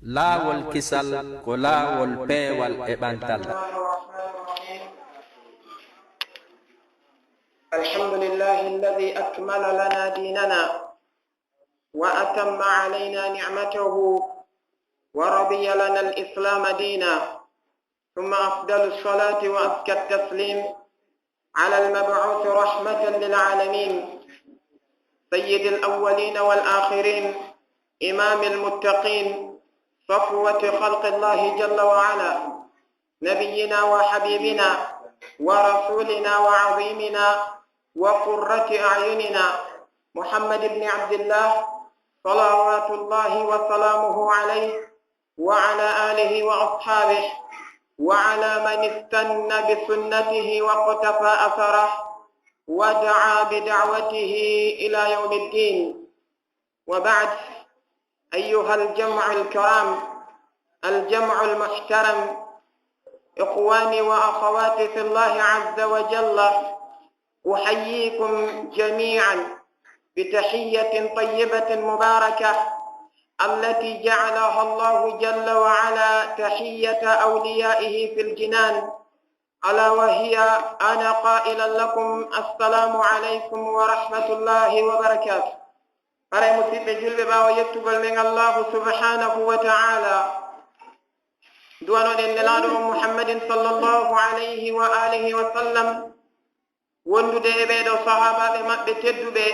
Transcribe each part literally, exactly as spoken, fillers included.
Laawol kisal ko laawol peewal e ɓantal. الحمد لله الذي أكمل لنا ديننا وأتم علينا نعمته ورضي لنا الإسلام دينا، ثم أفضل الصلاة وأزكى التسليم على المبعوث رحمة للعالمين سيد الأولين والآخرين إمام المتقين صفوة خلق الله جل وعلا نبينا وحبيبنا ورسولنا وعظيمنا وقرة أعيننا محمد بن عبد الله صلوات الله وسلامه عليه وعلى آله وأصحابه وعلى من استن بسنته واقتفى أثره ودعا بدعوته إلى يوم الدين. وبعد، أيها الجمع الكرام، الجمع المحترم، إخواني وأخواتي في الله عز وجل، أحييكم جميعا بتحية طيبة مباركة التي جعلها الله جل وعلا تحية أوليائه في الجنان، ألا وهي أنا قائلا لكم السلام عليكم ورحمة الله وبركاته. Haray, musiɓɓe julɓe, ɓaawo yettugol men Allahu subhanahu wa ta'ala, duwanoɗen Nelaaɗo on Muhammadin sallallahu alayhi wa alihi wa sallam, wondude e ɓee ɗoo sahaabaaɓe maɓɓe tedduɓe,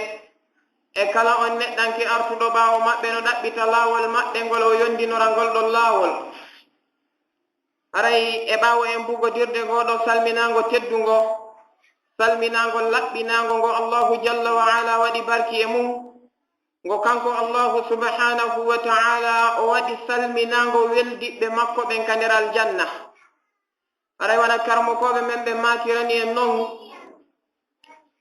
e kala on neɗɗanke artuɗo ɓaawo maɓɓe no ɗaɓɓita laawol maɓɓe ngol, o yondinora ngol ɗon laawol. Haray, e ɓaawo en bugodirde ngoo ɗoo salminaango teddungo, salminaango laɓɓinaango ngo Allahu jalla wa ala waɗi barki e mum, ngo kanko Allahu subhanahu wa ta'ala o waɗi salminaango weldiɓɓe makko ɓen ka nder aljanna. Haray, wano karmokooɓe men ɓen maakirani en non,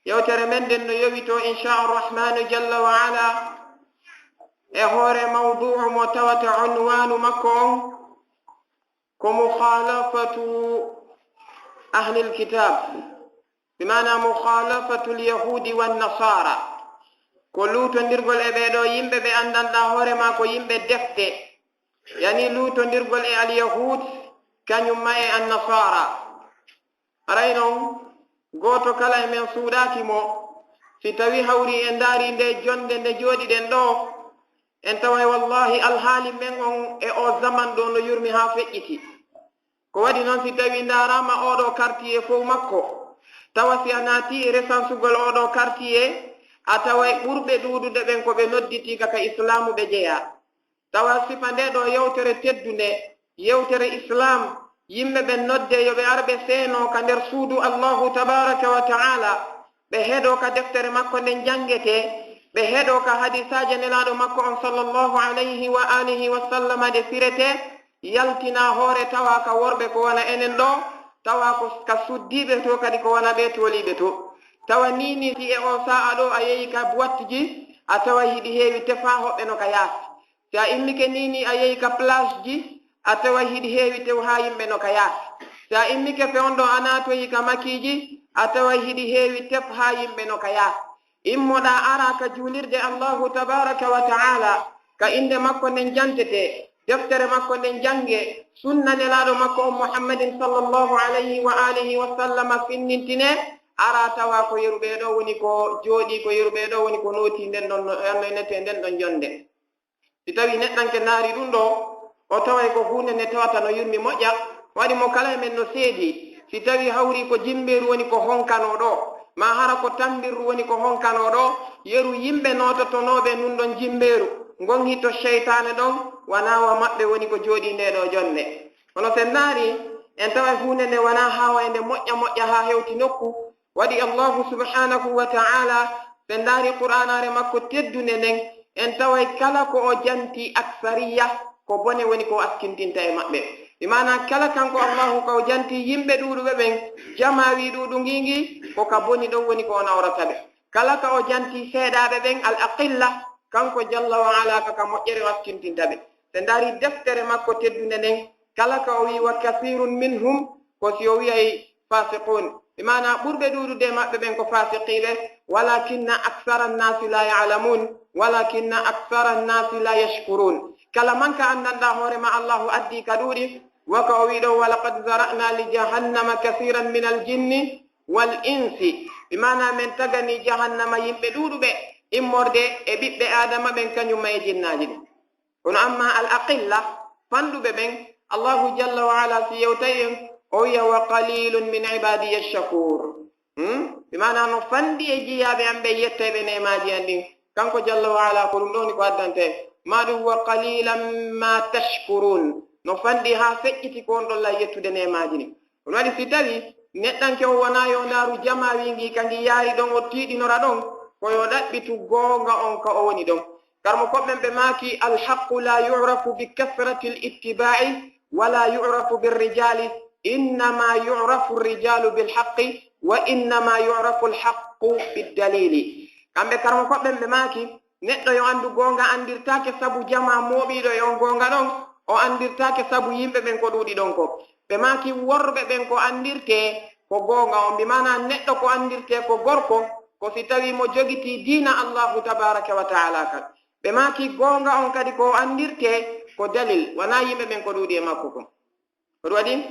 yewtere men nden no yowitoo, insha Arrahmanu jalla wa ala, e hoore mawdu'u mo tawata unwaanu makko on ko mukhalafatu ahlil kitab, bi maana mukhalafatu lyahudi wan nasara, ko luutondirgol e ɓee ɗoo yimɓe ɓe anndanɗaa hoore maa ko yimɓe defte, yani luutondirgol e alyahud kañum ma e annasara. Haray non, gooto kala e men suuɗaaki mo, si tawii hawri en ndaarii ndee jonnde nde jooɗiɗen ɗoo, en taway wallaahi alhaali men on e oo zaman ɗoo no yurmi haa feƴƴiti. Ko waɗi non, si tawii ndaaraama oo ɗoo kartiye fow makko, tawa si a naatii e resansugol oo ɗoo kartiye, a taway ɓurɓe ɗuuɗude ɓen ko ɓe nodditii ka, ka islaamu ɓe jeyaa. Tawa sifa ndee ɗoo yewtere teddunde, yewtere Islaam, yimɓe ɓen noddee yo ɓe ar ɓe seenoo ka nder suudu Allaahu tabaaraka wa ta'aala, ɓe heɗoo ka deftere makko nden janngetee, ɓe heɗoo ka hadiisaaje Nelaaɗo makko on sallallaahu alayhi wa aalihi wa sallama ɗe firetee, yaltinaa hoore tawa ka worɓe ko wano enen ɗoo, tawa ko ka suddiiɓe too kadi ko wano ɓee tooliiɓe too. Tawa nii nii si e oo saa'a ɗoo a yehii ka buwatji, a taway hiɗi heewi tefaa hoɓɓe no ka yaasi. Si a immike nii nii a yehii ka plageji, a taway hiɗi heewi tew haa yimɓe no ka yaasi. Si a immike fewndo a naatoyii ka makiiji, a taway hiɗi heewi tef haa yimɓe no ka yaasi. Immoɗaa araa ka juulirde Allaahu tabaaraka wa ta'aala, ka innde makko nden jantetee, deftere makko nden janngee, sunna Nelaaɗo makko on Muhammadin sallallaahu alayhi wa aalihi wa sallama finnintinee, araa tawaa ko yeru ɓee ɗoo woni ko jooɗii, ko yeru ɓee ɗoo woni ko nootii nden ɗon, no, no innetee nden ɗon jonnde. Si tawii neɗɗanke ndaarii ɗun ɗoo, o taway ko huunde nde tawata no yurmi moƴƴa, waɗi mo kala e men no seedii. Si tawii hawrii ko jimbeeru woni ko honkanoo ɗoo, maa hara ko tammbirru woni ko honkanoo ɗoo, yeru yimɓe noototonooɓe ndun ɗon jimbeeru, ngon hito seytaane ɗon, wanaa wa maɓɓe woni ko jooɗii ndee ɗoo jonnde. Kono si en ndaarii, en taway huunde nde wanaa haawaynde moƴƴa moƴƴa haa hewti nokku, Waɗi Allaahu subhaanahu wa ta'aalaa, si en ndaarii Qur'aanaare makko teddunde nden, en taway kala ko o jantii aksariya, ko bone woni ko o askintinta e maɓɓe. Bi maanaa, kala kanko Allaahu ka o jantii yimɓe ɗuuɗuɓe ɓen, jamaawi ɗuuɗu ngii ngii, ko ka boni ɗon woni ko o nawrata ɓe. Kala ka o jantii seeɗaaɓe ɓen, al aqilla, kanko jalla wa ala ka ka moƴƴere o askintinta ɓe. Si en ndaarii deftere makko teddunde nden, kala ka o wi'i, "Wa kasiirun minhum," ko si o wi'ay faasiquun. Bi maanaa, ɓurɓe ɗuuɗude e maɓɓe ɓen ko faasiqiiɓe. "Walaakinna aksara annaasi laa ya'lamuun, walaakinna aksara annaasi laa yashkuruun." Kala manka anndanɗaa hoore ma, Allahu addi ka ɗuuɗi. Waka o wi'i ɗon, "Walaqad zara'na li jahannama kasiran min al jinni wal insi." Bi maana men tagani jahannama yimɓe ɗuuɗuɓe, immorde e ɓiɓɓe Aadama ɓen, kañum ma e jinnaaji ɗin. Kono amma al aqilla, fanɗuɓe ɓen, Allahu jalla wa ala si yewtay en, o wi'a, "Wa qalilun min ibadiya shakur." Hmm? Bi maana no fanɗi e jiyaaɓe am ɓe yettayɓe neemaaji an ɗin. Kanko jalla wa ala ko ɗum ɗoni ko addante. Ma ɗum, "Wa qalilan ma tashkurun." No fanɗi haa feƴƴiti ko on ɗon la yettude neemaaji ɗin. Ɗum waɗi si tawi neɗɗanke o wonaa yo ndaaru jamaa wi ngi ka ngi yaari ɗon o tiiɗinora ɗon, ko yo ɗaɓɓitu goonga on ka o woni ɗon. Karmo koɓɓen ɓe maaki, "Alhaqqu la yu'rafu bi kasrati al-ittiba'i wa la yu'rafu bir rijali, innama yu'rafu ar-rijalu bil haqqi wa innama yu'rafu al-haqqu bid dalili." Kamɓe karmo koɓɓen ɓe maaki, neɗɗo yo anndu goonga anndirtaake sabu jamaa mooɓiiɗo e on goonga ɗon, o anndirtaake sabu yimɓe ɓen ko ɗuuɗi ɗon ko. Ɓe maaki, worɓe ɓen ko anndirtee ko goonga on, bi maana neɗɗo ko anndirtee ko gorko, ko si tawi mo jogitii diina Allahu tabaraka wa taala kan. Ɓe maaki, goonga on kadi ko anndirtee ko dalil, wanaa yimɓe ɓen ko ɗuuɗi e makko kon. Ko ɗum waɗi,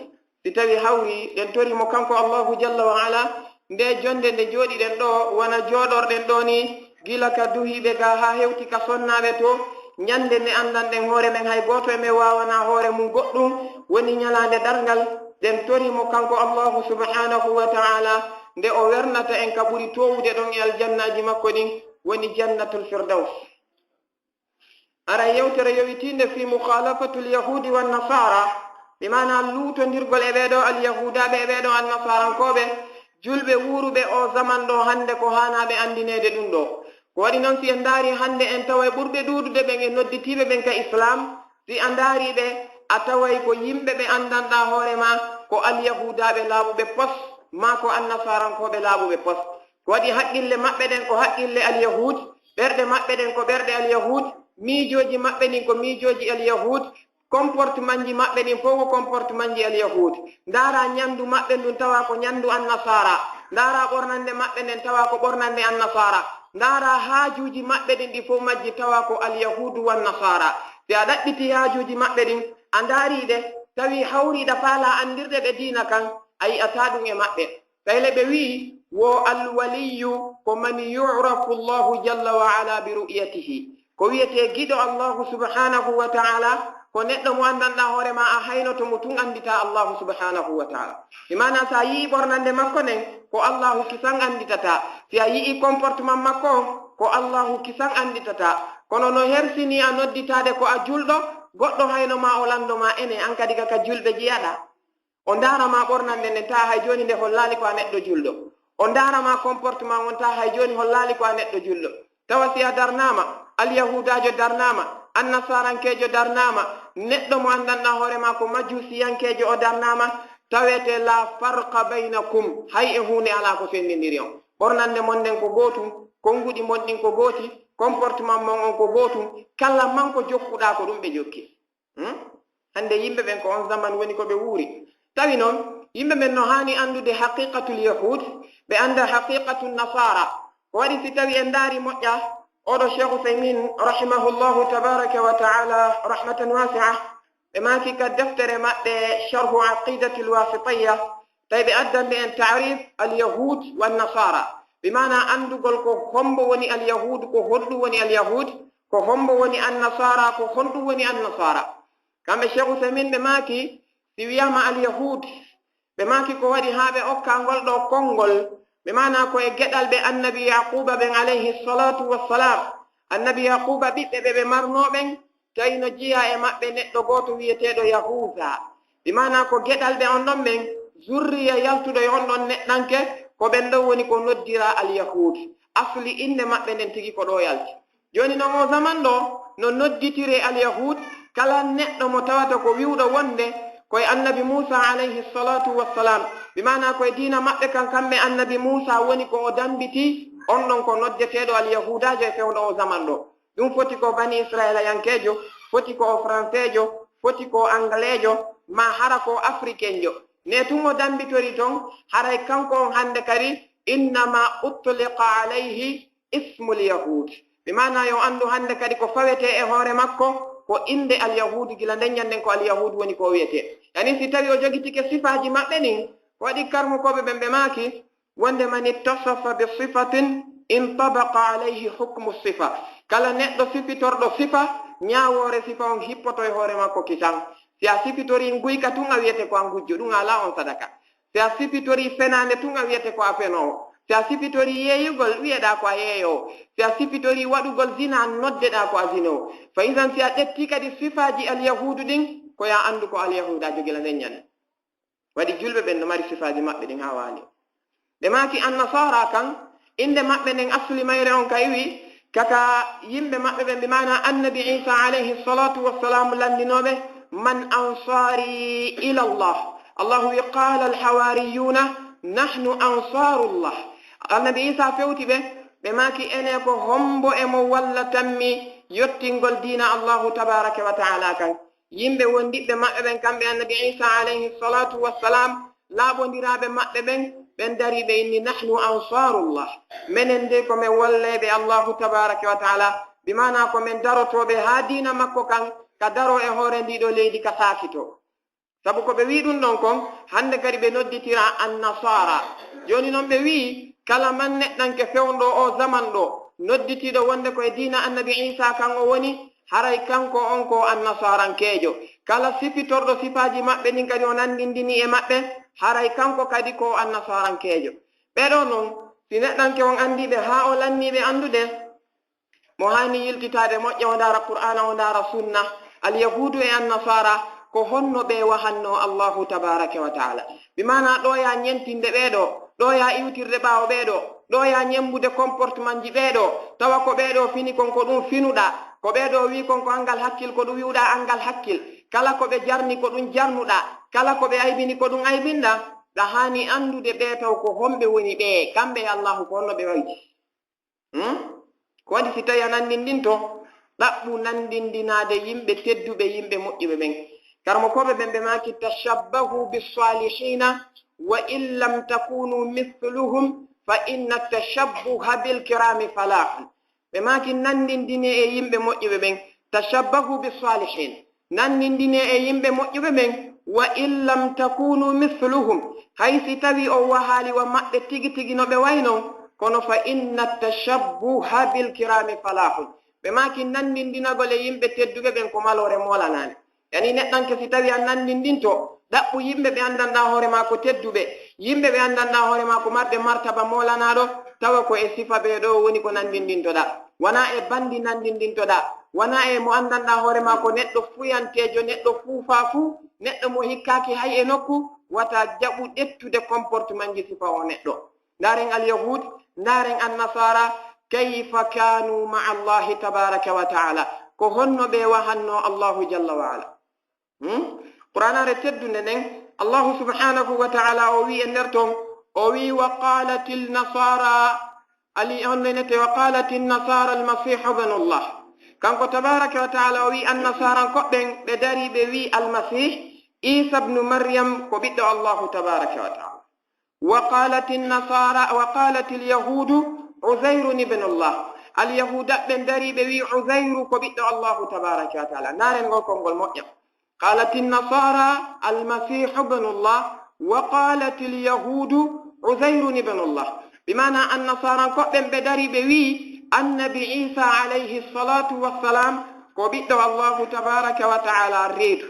si tawi hawri, ɗen tori mo kanko Allahu jalla wa ala, nde jonde nde jooɗiɗen ɗo, wona jooɗorɗen ɗo ni, gila ka duhiiɓe ga haa hewti ka sonnaaɓe to, ñande nde anndanɗen hoore men, hay gooto e men waawanaa hoore mum goɗɗum, woni ñalaande darngal, ɗen tori mo kanko Allahu subhanahu wa ta'ala, nde o wernata en ka ɓuri toowude ɗon e aljannaaji makko ɗin, woni jannatul firdaws. Aray yewtere yowitiinde fii mukhalafatul yahudi wan nasara, bi maana luutondirgol e ɓee ɗoo alyahuudaaɓe e ɓee ɗoo annasarankooɓe, julɓe wuuruɓe oo zaman ɗoo hannde ko haanaa ɓe anndineede ɗum ɗoo. Ko waɗi non si en ndaari hannde en taway ɓurɓe ɗuuɗude ɓen e nodditiiɓe ɓen ka Islaam, si a ndaari ɓe a taway ko yimɓe ɓe anndanɗaa hoore maa ko alyahuudaaɓe laaɓuɓe pos maa ko annasarankooɓe laaɓuɓe pos. Ko waɗi haqqille maɓɓe ɗen ko haqqille alyahuud, ɓerɗe maɓɓe ɗen ko ɓerɗe alyahuud, miijooji maɓɓe ɗin ko miijooji alyahuud, comportementji maɓɓe ɗin fof ko comportementji alyahuud. Ndaara ñanndu maɓɓe ndun tawa ko ñanndu annasaara. Ndaara ɓornannde maɓɓe nden tawa ko ɓornannde annasaara. Ndaara haajuuji maɓɓe ɗin ɗi fof majji tawa ko alyahuudu wan nasaara. Si a ɗaɓɓiti haajuuji maɓɓe ɗin, a ndaari ɗe, tawi hawri ɗa faalaa anndirde ɓe diina kan, a yi'ataa ɗum e maɓɓe. Tawi le ɓe wi'i, wo alwaliyyu ko man yu'rafu Allahu jalla wa ala bi ru'yatihi. Ko wi'etee giɗo Allahu subhanahu wa ta'ala, ko neɗɗo mo anndanɗaa hoore maa a haynoto mo tun annditaa Allahu subhanahu wa ta'ala. Bi maana si a yi'i ɓornannde makko nden, ko Allahu kisan annditataa. Si a yi'i comportement makko on, ko Allahu kisan annditataa. Kono no hersinii a nodditaade ko a julɗo, goɗɗo hayno maa o lanndo maa enen, an kadi ka, ka julɓe jiyaɗaa. O ndaara maa ɓornannde nden, tawa hay jooni nde hollaali ko a neɗɗo julɗo. O ndaara maa comportement on, tawa hay jooni hollaali ko a neɗɗo julɗo. Tawa si a darnaama, alyahuudaajo darnaama, annasarankeejo darnaama, neɗɗo mo anndanɗaa hoore maa ko majuusiyankeejo o darnaama, tawete la farqa baynakum, hay e huunde alaa ko senndindiri on. Ɓornannde mon nden ko gootum, konnguɗi mon ɗin ko gooti, comportement mon on ko gootum, kala man ko jokkuɗaa ko ɗum ɓe jokki. Hmm? Hannde yimɓe ɓen ko on zaman woni ko ɓe wuuri. Tawi noon, yimɓe ɓen no haani anndude haqiqatul yahud, ɓe annda haqiqatul nasara. Ko waɗi si tawi en ndaari moƴƴa, oɗo Cheikh Uthaymin rahimahullahu tabaraka wa ta'ala rahmatan wasi'a, ɓe maaki ka deftere maɓɓe Sharhu Aqidatil Wasitiyya, tawi ɓe addande en ta'rif al yahud wan nasara. Bi maana anndugol ko hombo woni al yahud, ko honɗum woni al yahud, ko hombo woni an nasara, ko honɗum woni an nasara. Kamɓe Cheikh Uthaymin ɓe maaki, si wiyaama al yahud, ɓe maaki ko waɗi haa ɓe okka ngol ɗoo konngol, ɓe maana ko e geɗalɓe annabi Yaquuba ɓen alayhi salatu wassalam. Annabi Yaquuba ɓiɓɓe ɓe ɓe marnoo ɓen, tawi no jeyaa e maɓɓe neɗɗo gooto wi'eteeɗo Yahuuza. Bi maana ko geɗalɓe on ɗon ɓen, zurriya yaltuɗo e on ɗon neɗɗanke, ko ɓen ɗon woni ko noddiraa al yahud. Asli innde maɓɓe nden tigi ko ɗoo yalti. Jooni non oo zaman ɗoo no nodditiree al yahud kala neɗɗo mo tawata ko wi'uɗo wonde ko e annabi Muusa alayhi salatu wassalam, bi maana ko e diina maɓɓe kan kamɓe annabi Muusa woni ko o dambitii, on ɗon ko noddeteeɗo al yahudaajo e fewndo oo zaman ɗoo. Ɗum foti ko bani israilayankeejo, foti ko o franseejo, foti ko o angaleejo, maa hara ko o afrikenjo. Ne tun o dambitori ton, haray kanko on hannde kadi innama utliqa alayhi ismul yahud. Bi maana yo anndu hannde kadi ko fawetee e hoore makko Ko innde alyahuudu, gila nden ñannden ko alyahuudu woni ko o wiyetee. Yani si tawi o jogitike sifaaji maɓɓe ɗin, ko waɗi karmukooɓe ɓen ɓe maaki, wonde man ittasafa bi sifatin intabaqa alayhi hukmu sifa. Kala neɗɗo sifitorɗo sifa, ñaawoore sifa on hippoto e hoore makko kisan. Si a sifitorii nguyka tun, a wiyete ko a ngujjo, ɗun alaa on sadaka. Si a sifitorii fenaande tun, a wiyete ko a fenoowo. Si a sifitorii yeeyugol, wiyeɗaa ko a yeeyoowo. Si a sifitorii waɗugol zina, noddeɗaa ko a zinoowo. Fa idan, si a ƴettii kadi sifaaji alyahuudu ɗin, ko yo a anndu ko alyahuudu a jogila nden ñande. Waɗi julɓe ɓen no mari sifaaji maɓɓe ɗin haa waali. Ɓe maaki annasaara kan, innde maɓɓe nden asli mayre on ka iwi, kaka yimɓe maɓɓe ɓen, bi maana annabi Iisa alayhi salatu wassalam lanndinooɓe, "Man ansaari ila Allah?" Allahu wi, "Qaala alhawaariyuuna, nahnu ansaarullah." Annabi Iisa fewti ɓe, ɓe maaki, "Ene ko hombo e mo walla tammi yottingol diina Allahu tabaaraka wa ta'ala kan?" Yimɓe wondiɓɓe maɓɓe ɓen, kamɓe annabi Iisa alayhi salatu wassalam, laaɓondiraaɓe maɓɓe ɓen, ɓen darii ɓe inni, "Nahnu ansaarullah." Menen dey ko men walleeɓe Allahu tabaaraka wa ta'ala, bi maana ko men darotooɓe haa diina makko kan, ka daroo e hoore ndii ɗoo leydi, ka saakitoo. Sabu ko ɓe wi'i ɗun ɗon kon, hande kadi ɓe nodditira annasaara. Jooni non ɓe wi'i, kala man neɗɗanke fewndo oo zaman ɗoo, nodditiiɗo wonde ko e diina annabi Iisa kan o woni, haray kanko on ko annasaarankeejo. Kala sifitorɗo sifaaji maɓɓe ɗin kadi o nanndindini e maɓɓe, haray kanko kadi ko annasaarankeejo. Ɓee ɗoo non, si neɗɗanke on anndii ɓe haa o lannii ɓe anndude, mo haani yiltitaade moƴƴa, o ndaara Qur'aana, o ndaara Sunna. Alyahuudu e Annasaara, ko honno ɓe wahannoo Allaahu tabaaraka wa ta'aala? Bi maanaa, ɗooyaa ñentinde ɓee ɗoo, ɗooyaa iwtirde ɓaawo ɓee ɗoo, ɗooyaa ñemmbude comportementji ɓee ɗoo, tawa ko ɓee ɗoo fini kon, ko ɗun finuɗaa, ko ɓee ɗoo wi'i kon, ko anngal hakkil, ko ɗun wi'uɗaa anngal hakkil, kala ko ɓe jarni, ko ɗun jarnuɗaa, kala ko ɓe aybini, ko ɗun aybinɗaa. Ɗa haani anndude ɓee taw ko homɓe woni ɓee, kamɓe e Allaahu, ko honno ɓe wayti. Hmm? Ko waɗi si tawi a nanndindinto, ɗaɓɓu nanndindinaade yimɓe tedduɓe, yimɓe moƴƴuɓe ɓen. Karamokooɓe ɓen ɓe maaki, "Tashabbahu bis-saalihiina wa in lam takunu mithluhum fa inna tashabbuha bil kiraami falahun." Ɓe maaki, "Nanndindinee e yimɓe moƴƴuɓe ɓen." Tashabbahu bis-saalihiin. Nanndindinee e yimɓe moƴƴuɓe ɓen, "wa in lam takunu mithluhum." Hay si tawi on wahaali wa maɓɓe tigi tigi no ɓe way non, kono "fa inna tashabbuha bil kiraami falahun." Ɓe maaki, nanndindinagol e yimɓe tedduɓe ɓen ko maloore moolanaande. Yani neɗɗanke si tawi a nanndindinto, ɗaɓɓu yimɓe ɓe anndanɗaa hoore maa ko tedduɓe, yimɓe ɓe anndanɗaa hoore maa ko marɓe martaba moolanaaɗo, tawa ko e sifa ɓee ɗoo woni ko nanndindintoɗaa. Wanaa e banndi nanndindintoɗaa, wanaa e mo anndanɗaa hoore maa ko neɗɗo fuyanteejo, neɗɗo fuufaa fuu, neɗɗo mo hikkaaki hay e nokku, wata jaɓu ƴettude comportementji sifa oo neɗɗo. Ndaaren Alyahuud, ndaaren Annasaara, kayfa kaanu ma'a Allaahi tabaaraka wa ta'aala, ko honno ɓe wahannoo Allaahu jalla wa ala. Hmm? Qur'aanaare teddunde nden, Allaahu subhaanahu wa ta'aala o wi'i e nder ton, o wi'i, "Wa qaalatil nasaara," Ali on nenete, "Wa qaalatin nasaara al-Masiihu ibnullah." Kanko tabaaraka wa ta'aala o wi'i, Annasaarankoɓe ɓen ɓe darii ɓe wi'i Almasiih Iisa ibnu Maryam ko ɓiɗɗo Allaahu tabaaraka wa ta'aala. "Wa qaalatin nasaara, wa qaalatil yahuudu Uzayrun ibnullah." Alyahuudaɓe ɓen darii ɓe wi'i Uzayru ko ɓiɗɗo Allaahu tabaaraka wa ta'aala. Ndaaren ngol konngol moƴƴa. "Qaalatin nasaara Almasiihu ibnullah, wa qaalatil yahuudu Uzayrun ibnullah." Bi maanaa, Annasaarankoɓe ɓen ɓe darii ɓe wi'i Annabi Iisa alayhi salaatu wassalaam ko ɓiɗɗo Allaahu tabaaraka wa ta'aala reedu.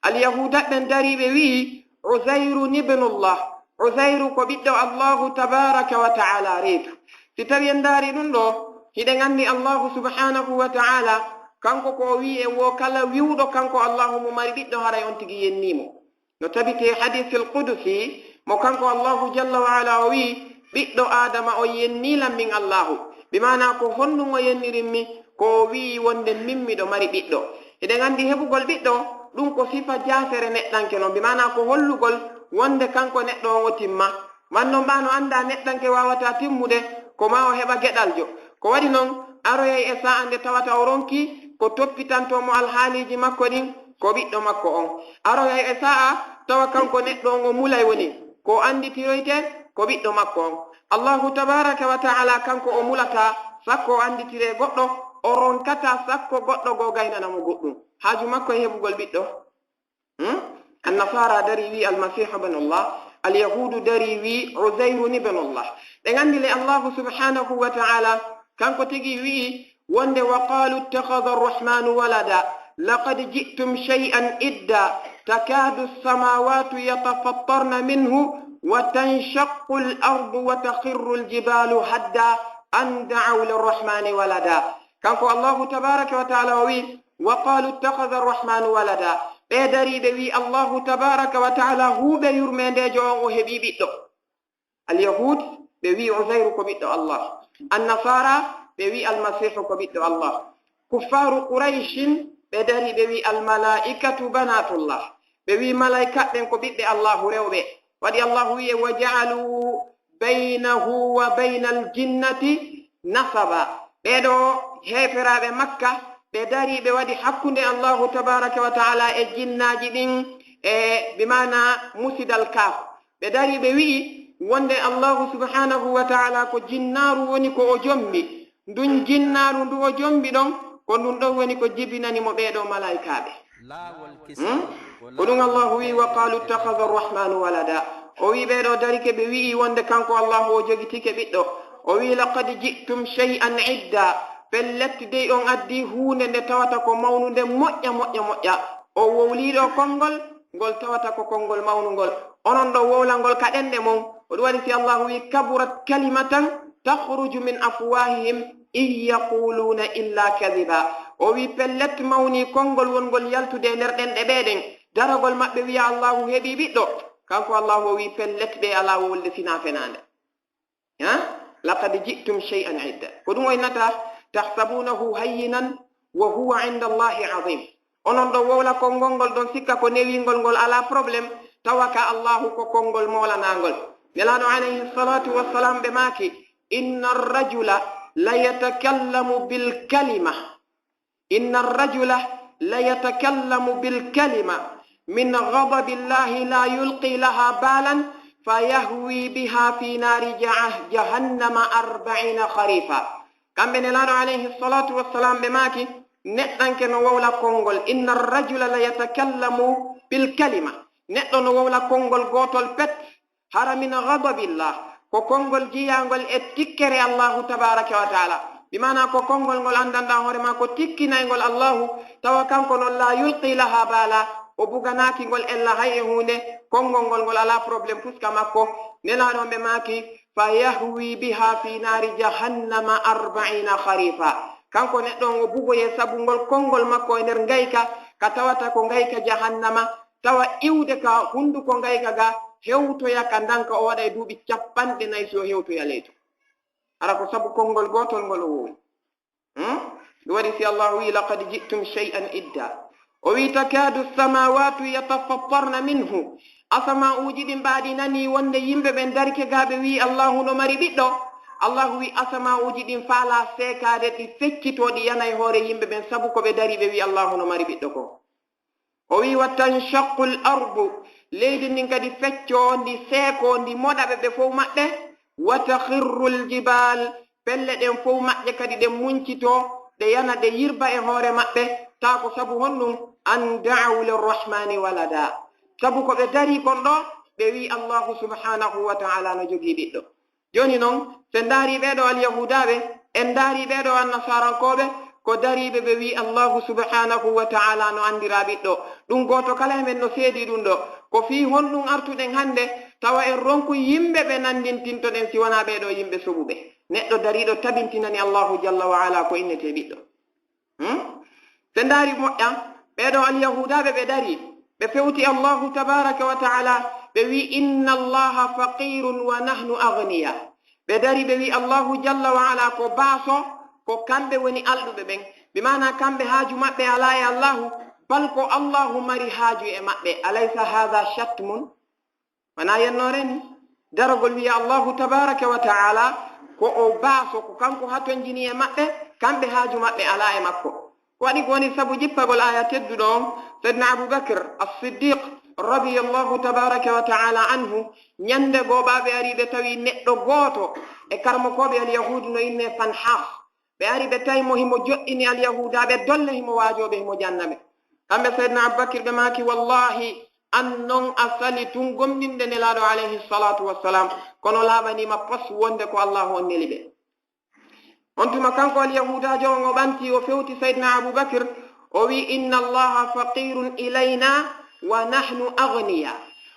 Alyahuudaɓe ɓen darii ɓe wi'i Uzayrun ibnullah, Uzayru ko ɓiɗɗo Allaahu tabaaraka wa ta'aala reedu. Si tawii en ndaarii ɗun ɗoo, hiɗen anndi Allaahu subhaanahu wa ta'aala, kanko ko o wi'i en woo, kala wi'uɗo kanko Allaahu mo mari ɓiɗɗo, haray on tigi yennii mo. No tabiti e hadiisul qudusi, mo kanko Allaahu jalla wa ala o wi'i, "Ɓiɗɗo Aadama on yennii lan min Allaahu." Bi maanaa, ko honɗun o yennirimmi? Ko o wi'i wonde min miɗo mari ɓiɗɗo. Hiɗen anndi heɓugol ɓiɗɗo, ɗun ko sifa jaasere neɗɗanke non. Bi maanaa, ko hollugol wonde kanko neɗɗo on o timma. Man non ɓaa no anndaa neɗɗanke waawataa timmude, ko maa o heɓa geɗaljo. Ko waɗi non, aroyay e saa'a nde tawata o ronki ko toppitantoo mo alhaaliiji makko ɗin, ko ɓiɗɗo makko on. Aroyay e saa'a tawa kanko neɗɗo on o mulay woni ko annditiroyte ko ɓiɗɗo makko on. Allaahu tabaaraka wa ta'aala kanko o mulataa sakko o annditiree goɗɗo, o ronkataa sakko goɗɗo goo gaynana mo goɗɗun. Haaju makko e heɓugol ɓiɗɗo. Hmm? Annasara dari wi Almasihu ibnullah, Alyahuudu dari wi Uzayru ibnullah. Ɓe nganndi le Allahu subhanahu wa ta'ala, kanko tigi wi'i wonde, "Wa qalu ittakhadha arrahmanu walada, laqad ji'tum shay'an idda, takadu as-samawatu yatafattarna minhu, wa tanshaqqu al-ardu, wa takhirru al-jibalu hadda, an da'aw lirrahmani walada." Kanko Allahu tabaraka wa ta'ala o wi, "Wa qalu ittakhadha arrahmanu walada." Ɓe dari ɓe wi Allahu tabaraka wa ta'ala huuɓe yurmeendeejo on o heɓi ɓiɗɗo. Alyahud ɓe wi Uzayru ko ɓiɗɗo Allah. Annasara ɓe wi Almasihu ko ɓiɗɗo Allah. Kuffaru Qurayshin ɓe dari ɓe wi almalaikatu banatullah. Ɓe wi malaikaɓɓen ko ɓiɓɓe Allahu rewɓe. Waɗi Allahu wi'e, "Wa ja'alu baynahu wa baynal jinnati nasaba." Ɓeeɗo heeferaaɓe Makka, ɓe dari ɓe waɗi hakkunde Allahu tabaraka wa ta'ala e jinnaaji ɗin, e bi maana musidal kaaf. Ɓe dari ɓe wi'i wonde Allahu subhanahu wa ta'ala ko jinnaaru woni ko o jombi. Ndun jinnaaru ndu o jombi ɗon, ko ndun ɗon woni ko jibinani mo ɓeeɗo malaikaaɓe. Hmm? Ko ɗum Allahu wi, "Wa qalu ittakhadha arrahmanu walada." O wi ɓeeɗo darike ɓe wi'i wonde kanko Allahu o jogitike ɓiɗɗo. O wi, "Laqad ji'tum shay'an idda." Pellet dey on addi huunde nde tawata ko mawnunde moƴƴa, moƴƴa, moƴƴa. O wowliiɗo konngol, ngol tawata ko konngol mawnungol. Onon ɗo wowlangol ka ɗenɗe mon. Ko ɗum waɗi si Allahu wi, "Kaburat kalimatan takhruju min afwahihim in yaquluna illa kadhiba." O wi, "Pellet mawni konngol wongol yaltude e nder ɗenɗe ɓee ɗen. Daragol maɓɓe wi'a Allahu heɓi ɓiɗɗo." Kanko Allahu o wi, "Pellet ɓe alaa wowlde sinaa fenaande." Ha? "Laqad ji'tum shay'an idda." Ko ɗum o innata, "Tahsabunahu hayyinan wa huwa inda Allahi azim." Onon ɗo wowla konngol ngol ɗon sikka ko newingol ngol alaa problème, tawa ka Allahu ko konngol moolanaangol. Nelaaɗo alayhi salatu wassalam ɓe maaki, "Inna arrajula la yatakallamu bil kalima." "Inna arrajula la yatakallamu bil kalima min ghadabillahi la yulqi laha balan fa yahwi biha fi nari jah-, jahannama arba'ina kharifa." Kamɓe Nelaaɗo alayhi salatu wassalam ɓe maaki, neɗɗanke no wowla konngol, "Inna arrajula la yatakallamu bil kalima." Neɗɗo no wowla konngol gootol pet, hara min ghadabillah, ko konngol jiyaangol e tikkere Allahu tabaraka wa ta'ala. Bi maana ko konngol ngol anndanɗaa hoore maa ko tikkinayngol Allahu, tawa kanko non la yulqi laha bala, o buganaaki ngol ella hay e huunde, konngol ngol ngol alaa problème fuska makko. Nelaaɗo ɓe maaki, "Fa yahwi biha fi nari jahannama arba'ina kharifa." Kanko neɗɗo on o bugoye sabu ngol konngol makko e nder ngayka, ka tawata ko ngayka jahannama, tawa iwde ka hunduko ngayka ga hewtoya ka ndanka, o waɗa e duuɓi cappanɗe nayi si o hewtoya leydi. Hara ko sabu konngol gootol ngol o wowi. Hmm? Ɗum waɗi si Allahu wi, "Laqad ji'tum shay'an idda." O wi, "Takadu samawatu yatafattarna minhu." Asama'uuji ɗin mbaɗi nani wonde yimɓe ɓen darike ga ɓe wi Allahu no mari ɓiɗɗo. Allahu wi asama'uuji ɗin faala seekaade, ɗi feccito, ɗi yana e hoore yimɓe ɓen sabu ko ɓe dari ɓe wi Allahu no mari ɓiɗɗo ko. O wi, "Wa tanshaqqu al ardu." Leydi ndin kadi fecco, ndi seeko, ndi moɗa ɓe ɓe fow maɓɓe. "Wa takhirru al jibal." Pelle ɗen fow maɓɓe kadi ɗen muncito, ɗe yana, ɗe yirba e hoore maɓɓe. Taa ko sabu honɗum? "An da'aw lirrahmani walada." Sabu ko ɓe dari kon ɗo, ɓe wi Allahu subhanahu wa ta'ala no jogii ɓiɗɗo. Jooni non, so en ndaari ɓee ɗoo Alyahuudaaɓe, en ndaari ɓee ɗoo Annasaarankooɓe, ko dariiɓe ɓe wi Allahu subhanahu wa ta'ala no andiraa ɓiɗɗo. Ɗum gooto kala e men no seedii ɗum ɗoo. Ko fii honɗum artuɗen hannde, tawa en ronku yimɓe ɓe nanndintintoɗen si wanaa ɓee ɗoo yimɓe soɓuɓe? Neɗɗo dariiɗo tabintinani Allahu jalla wa ala ko innetee ɓiɗɗo. Hmm? Ɓe ndaari moƴƴa, ɓee ɗoo Alyahuudaaɓe ɓe dari, ɓe fewti Allahu tabaaraka wa ta'ala, ɓe wi, "Inna Allaha faqirun wa nahnu aghniya." Ɓe dari, ɓe wi, "Allahu jalla wa ala ko baaso, ko kamɓe woni alɗuɓe ɓen." Bi maana kamɓe haaju maɓɓe alaa e Allahu, bal ko Allahu mari haaju e maɓɓe. Alaysa hadha shatmun? Wanaa yennoore ni? Daragol wiya Allahu tabaaraka wa ta'ala ko o baaso, ko kanko hatonjini e maɓɓe, kamɓe haaju maɓɓe alaa e makko. Ko waɗi ko woni sabu jippagol aaya tedduɗo on, Sayyidina Abu Bakr As-Siddiq radiyallahu tabaaraka wa ta'ala anhu, ñande goo ɓe ari ɓe tawi neɗɗo gooto e karamokooɓe Alyahuudu no innee Fanhas. Ɓe ari ɓe tawi mo himo joɗɗini Alyahuudaaɓe dolle, himo waajoo ɓe, himo janna ɓe. Kamɓe Seydina Abubakir ɓe maaki, "Wallahi, an non a sali tun gomɗinde Nelaaɗo alayhi salatu wassalam, kono laaɓaniima pos wonde ko Allahu on neli ɓe." On tuma kanko Alyahuudaajo on o ɓanti, o fewti Seydina Abubakir, o wi, "Inna Allaha faqirun ilayna wa nahnu aghniya."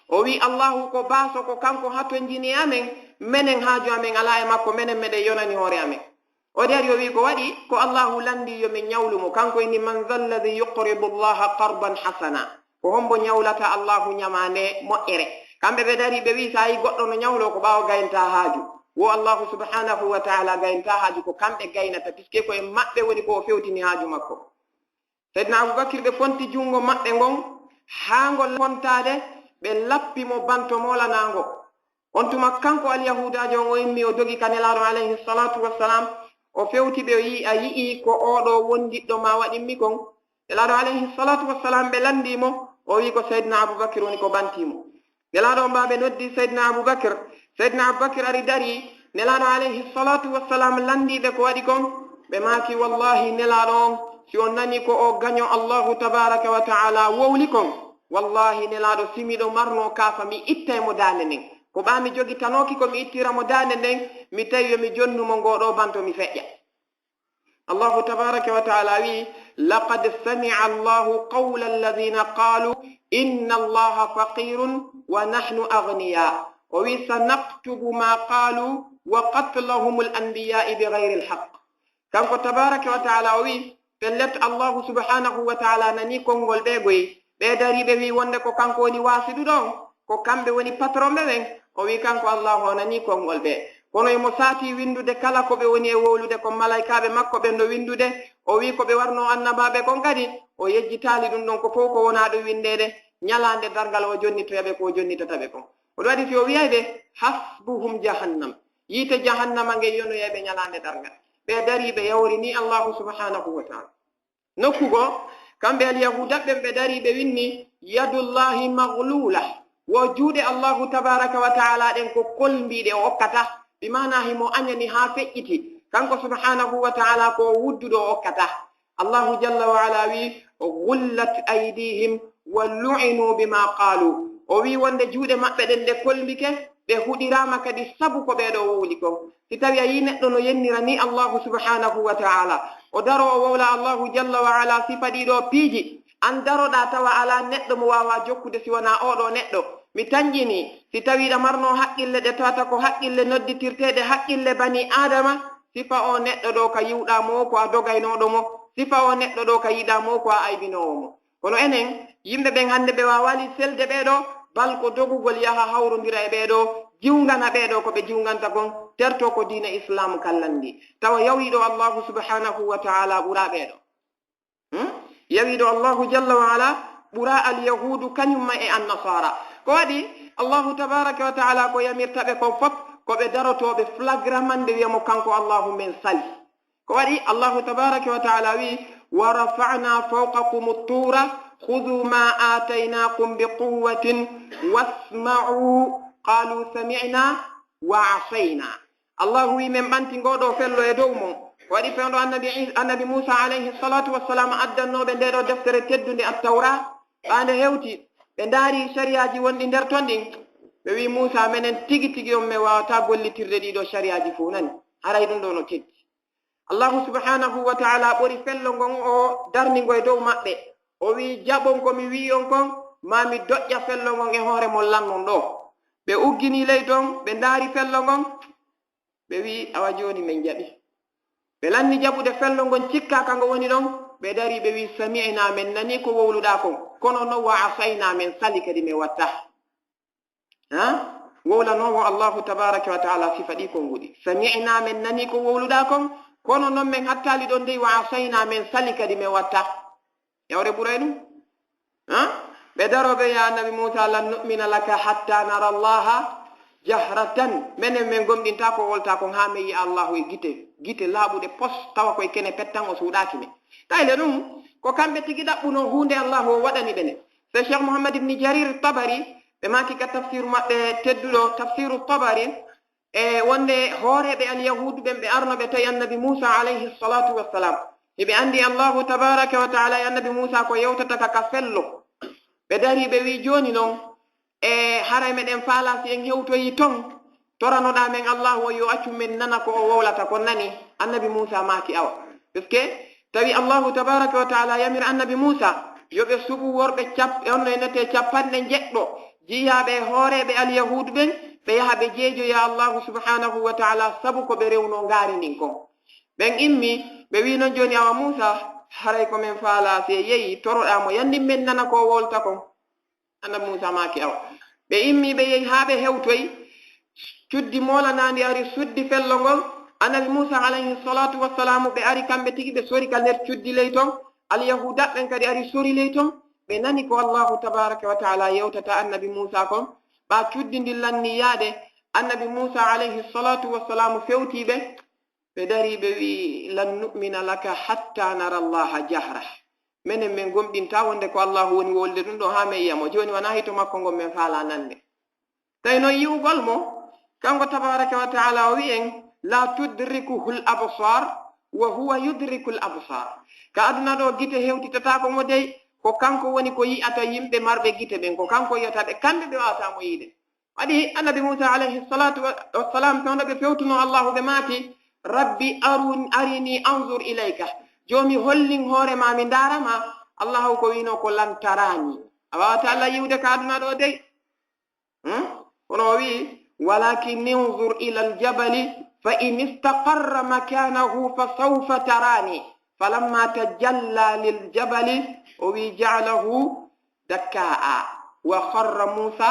O wi, "Allahu ko baaso, ko kanko hatonjini amen, menen haaju amen alaa e makko, menen meɗen yonani hoore amen." O dari o wi, "Ko waɗi?" "Ko Allahu lanndii yo min ñawlu mo. Kanko inni, 'Man dha alladhi yuqridu Allaha qardan hasana.'" Ko hombo ñawlata Allahu ñamaande moƴƴere? Kamɓe ɓe dari ɓe wi, "So a yi goɗɗo no ñawlo, ko ɓaawo gaynta haaju. Wo Allahu subhanahu wa ta'ala gaynta haaju, ko kamɓe gaynata, puisque ko e maɓɓe woni ko o fewtini haaju makko." Seydina Abubakir ɓe fonti junngo maɓɓe ngon haa ngo fontaade, ɓe lappi mo banto moolanaango. On tuma kanko Alyahuudaajo on o immi o dogi ka Nelaaɗo alayhi salatu wassalam, o fewti ɓe o yi, "A yi'i ko oo ɗoo wondiɗɗo ma waɗimmi kon?" Nelaaɗo alayhi salatu wassalam ɓe lanndii mo, o wi ko Seydina Abubakir woni ko ɓantii mo. Nelaaɗo on ɓe noddi Seydina Abubakir. Seydina Abubakir ari dari, Nelaaɗo alayhi salatu wassalam lanndii ɓe ko waɗi kon. Ɓe maaki, "Wallahi Nelaaɗo on, si on nani ko o gaño Allahu tabaraka wa ta'ala wowli kon, wallahi Nelaaɗo, si miɗo marno kaafa mi ittay mo daande nden. Ko ɓaa mi jogitanooki ko mi ittira mo daande nden, mi tawi yo mi jonnu mo ngoo ɗoo banto mi feƴƴa." Allahu tabaraka wa ta'ala wi, "Laqad sami'a Allahu qawla alladhina qalu inna Allaha faqirun wa nahnu aghniya." O wi, "Sanaktubu ma qalu wa qatlahumul anbiya'i bighayril haqq." Kanko tabaraka wa ta'ala o wi, "Pellet Allahu subhanahu wa ta'ala nani konngol ɓe goy. Ɓe dari ɓe wi wonde ko kanko woni waasiduɗo on, ko kamɓe woni patron ɓe ɓen." O wi kanko Allahu o nani konngol ɓe. Kono emo saati winndude kala ko ɓe woni e wowlude kon, malaykaaɓe makko ɓen no winndude. O wi ko ɓe warno annabaaɓe kon kadi, o yejjitaali ɗum ɗon ko fow ko wonaa ɗum winndeede. Ñalaande darngal o jonnitoya ɓe ko o jonnitata ɓe kon. Ko ɗum waɗi si o wiyay ɓe, "Hasbuhum jahannam." Yiite jahannama ngen yonoyay ɓe ñalaande darngal. Ɓe dari ɓe yawrini Allahu subhanahu wa ta'ala. Nokku goo, kamɓe Alyahuuda ɓen ɓe dari ɓe winni, "Yadullahi maghlula." Wo juuɗe Allahu tabaraka wa ta'ala ɗen ko kolmbiiɗe o okkata. Bi maana himo añani haa feƴƴiti. Kanko subhanahu wa ta'ala ko o wudduɗo o okkata. Allahu jalla wa ala wi, "Ghullat aydihim wa lu'inu bima qalu." O wi wonde juuɗe maɓɓe ɗen ɗe kolmbike, ɓe huɗiraama kadi sabu ko ɓee ɗoo wowli kon. Si tawi a yii neɗɗo no yennira ni Allahu subhanahu wa ta'ala, o daro o wowla Allahu jalla wa ala sifa ɗii ɗoo piiji, an daroɗaa tawa alaa neɗɗo mo waawaa jokkude si wanaa oo ɗoo neɗɗo. Mi tanƴini, si tawi ɗa marno haqqille ɗe tawata ko haqqille nodditirteeɗe haqqille bani Aadama, sifa oo neɗɗo ɗoo ka yiwɗaa mo, ko a dogaynooɗo mo, sifa oo neɗɗo ɗoo ka yiɗaa mo, ko a aybinoowo mo. Kono enen, yimɓe ɓen hannde ɓe waawaali selde ɓee ɗoo, bal ko dogugol yaha hawrondira e ɓee ɗoo, jiwngana ɓee ɗoo ko ɓe jiwnganta kon, terto ko diina Islaamu kan lanndii. Tawa yawiiɗo Allahu subhanahu wa ta'ala ɓuraa ɓee ɗoo. Hmm? Yawiiɗo Allahu jalla wa ala ɓuraa Alyahuudu kañum ma e Annasaara. Ko waɗi Allahu tabaraka wa ta'ala ko yamirta ɓe kon fop, ko ɓe darotooɓe flagramande wiya mo kanko Allahu men sali. Ko waɗi Allahu tabaraka wa ta'ala wi, "Wa rafa'na fawqakumu tura, khudhu ma ataynakum bi quwwatin wasma'u." Qalu, "Sami'na wa asayna." Allahu wi, "Min ɓanti ngoo ɗoo fello e dow mon." Ko waɗi fewndo annabi Is-, annabi Muusa alayhi salatu wassalam addannooɓe ndee ɗoo deftere teddunde Attawra, ɓaa nde hewti, ɓe ndaari sariyaaji wonɗi nder ton ɗin. Ɓe wi, "Muusa, menen tigi tigi on men waawataa gollitirde ɗii ɗoo sariyaaji fow, nani? Haray ɗum ɗoo no teddi." Allahu subhanahu wa ta'ala ɓori fello ngon o darni ngo e dow maɓɓe. O wi, "Jaɓon ko mi wi on kon, maa mi doƴƴa fello ngon e hoore mon lannon ɗoo." Ɓe uggini ley ton, ɓe ndaari fello ngon, ɓe wi, "Awa jooni men jaɓi." Ɓe lanni jaɓude fello ngon, cikkaa ka ngo woni ɗon, ɓe dari ɓe wi, "Sami'na, men nani ko wowluɗaa kon, kono non wa asayna, men sali kadi men watta." Ha? Wowlanoowo Allahu tabaraka wa ta'ala sifa ɗi konnguɗi. "Sami'na, men nani ko wowluɗaa kon, kono non men hattaali ɗon dey, wa asayna, men sali kadi men watta." Yawre ɓuray ɗum? Ha? Ɓe darooɓe, "Ya annabi Muusa, lan nu'mina laka hatta nara Allaha jahratan." Menen men gomɗintaa ko woltaa kon haa men yi'a Allahu e gite, gite laaɓuɗe pos, tawa koye kene pettan o suuɗaaki men. Tayle ɗum, ko kamɓe tigi ɗaɓɓunoo huunde Allahu o waɗani ɓe nde. Sey Cheikh Muhammad ibn Jarir Tabari, ɓe maaki ka tafsiru maɓɓe tedduɗo, tafsiru Tabari, e wonde hooreeɓe Alyahuudu ɓen ɓe arno ɓe tawi annabi Muusa alayhi salatu wassalam. Hiɓe anndi Allahu tabaraka wa taala e annabi Muusa ko yewtata ka, ka fello. Ɓe dari ɓe wi, "Jooni non, e haray meɗen faala si en hewtoyi ton, toranoɗaa men Allahu on yo accu men nana ko o wowlata kon, nani?" Annabi Muusa maaki, "Awa." Parce que tawi Allahu tabaraka wa taala yamir annabi Muusa yo ɓe suɓu worɓe cap-, on no enetee capanɗe njeɗɗo jiyaaɓe e hooreeɓe alyahuudu ɓen, ɓe yaha ɓe jeejoya Allahu subhanahu wa taala sabu ko ɓe rewno ngaari ndin kon. Ɓen immi, ɓe wi non, "Jooni awa Muusa, haray ko men faala, si en yehi toroɗaa mo, yanndin men nana ko o wowlata kon." Annabi Muusa maaki, "Awa." Ɓe immi, ɓe yehi haa ɓe hewtoyi. Cuddi moolanaandi ari suddi fello ngon. Annabi Muusa alayhi salatu wassalamu, ɓe ari kamɓe tigi, ɓe sori ka nder cuddi ley ton. Alyahuuda ɓen kadi ari sori ley ton. Ɓe nani ko Allahu tabaraka wa taala yewtata annabi Muusa kon. Ɓaa cuddi ndin lanni yaade, annabi Muusa alayhi salatu wassalamu fewti ɓe. Ɓe dari ɓe wi, "Lan nu'mina laka hatta nara Allaha jahra." Menen men gomɗintaa wonde ko Allahu woni wowlude ɗum ɗo haa men yi'a mo. Jooni wanaa hito makko ngon men faala nande. Tawi non yi'ugol mo, kanko tabaraka wa taala o wi'en, "La tudrikuhul absar, wa huwa yudrikul absar." Ka aduna ɗo gite hewtitataako mo dey, ko kanko woni ko yi'ata yimɓe marɓe gite ɓen, ko kanko yi'ata ɓe, kamɓe ɓe waawataa mo yi'ude. Waɗi annabi Muusa alayhi salatu wa-, wassalam, fewndo ɓe fewtuno Allahu, ɓe maaki, "Rabbi arun-, arini anzur ilayka." Joomi, hollin hoore ma, mi ndaara ma. Allahu ko wi'no ko, "Lan tarani." A waawataa Allah yi'ude ka aduna ɗo dey. Hmm? Kono o wi'i, "Walakin inzur ila aljabali fa in istaqarra makanahu fa sawfa tarani." Falamma tajalla liljabali, o wi'i, "Ja'alahu dakka'a wa kharra Muusa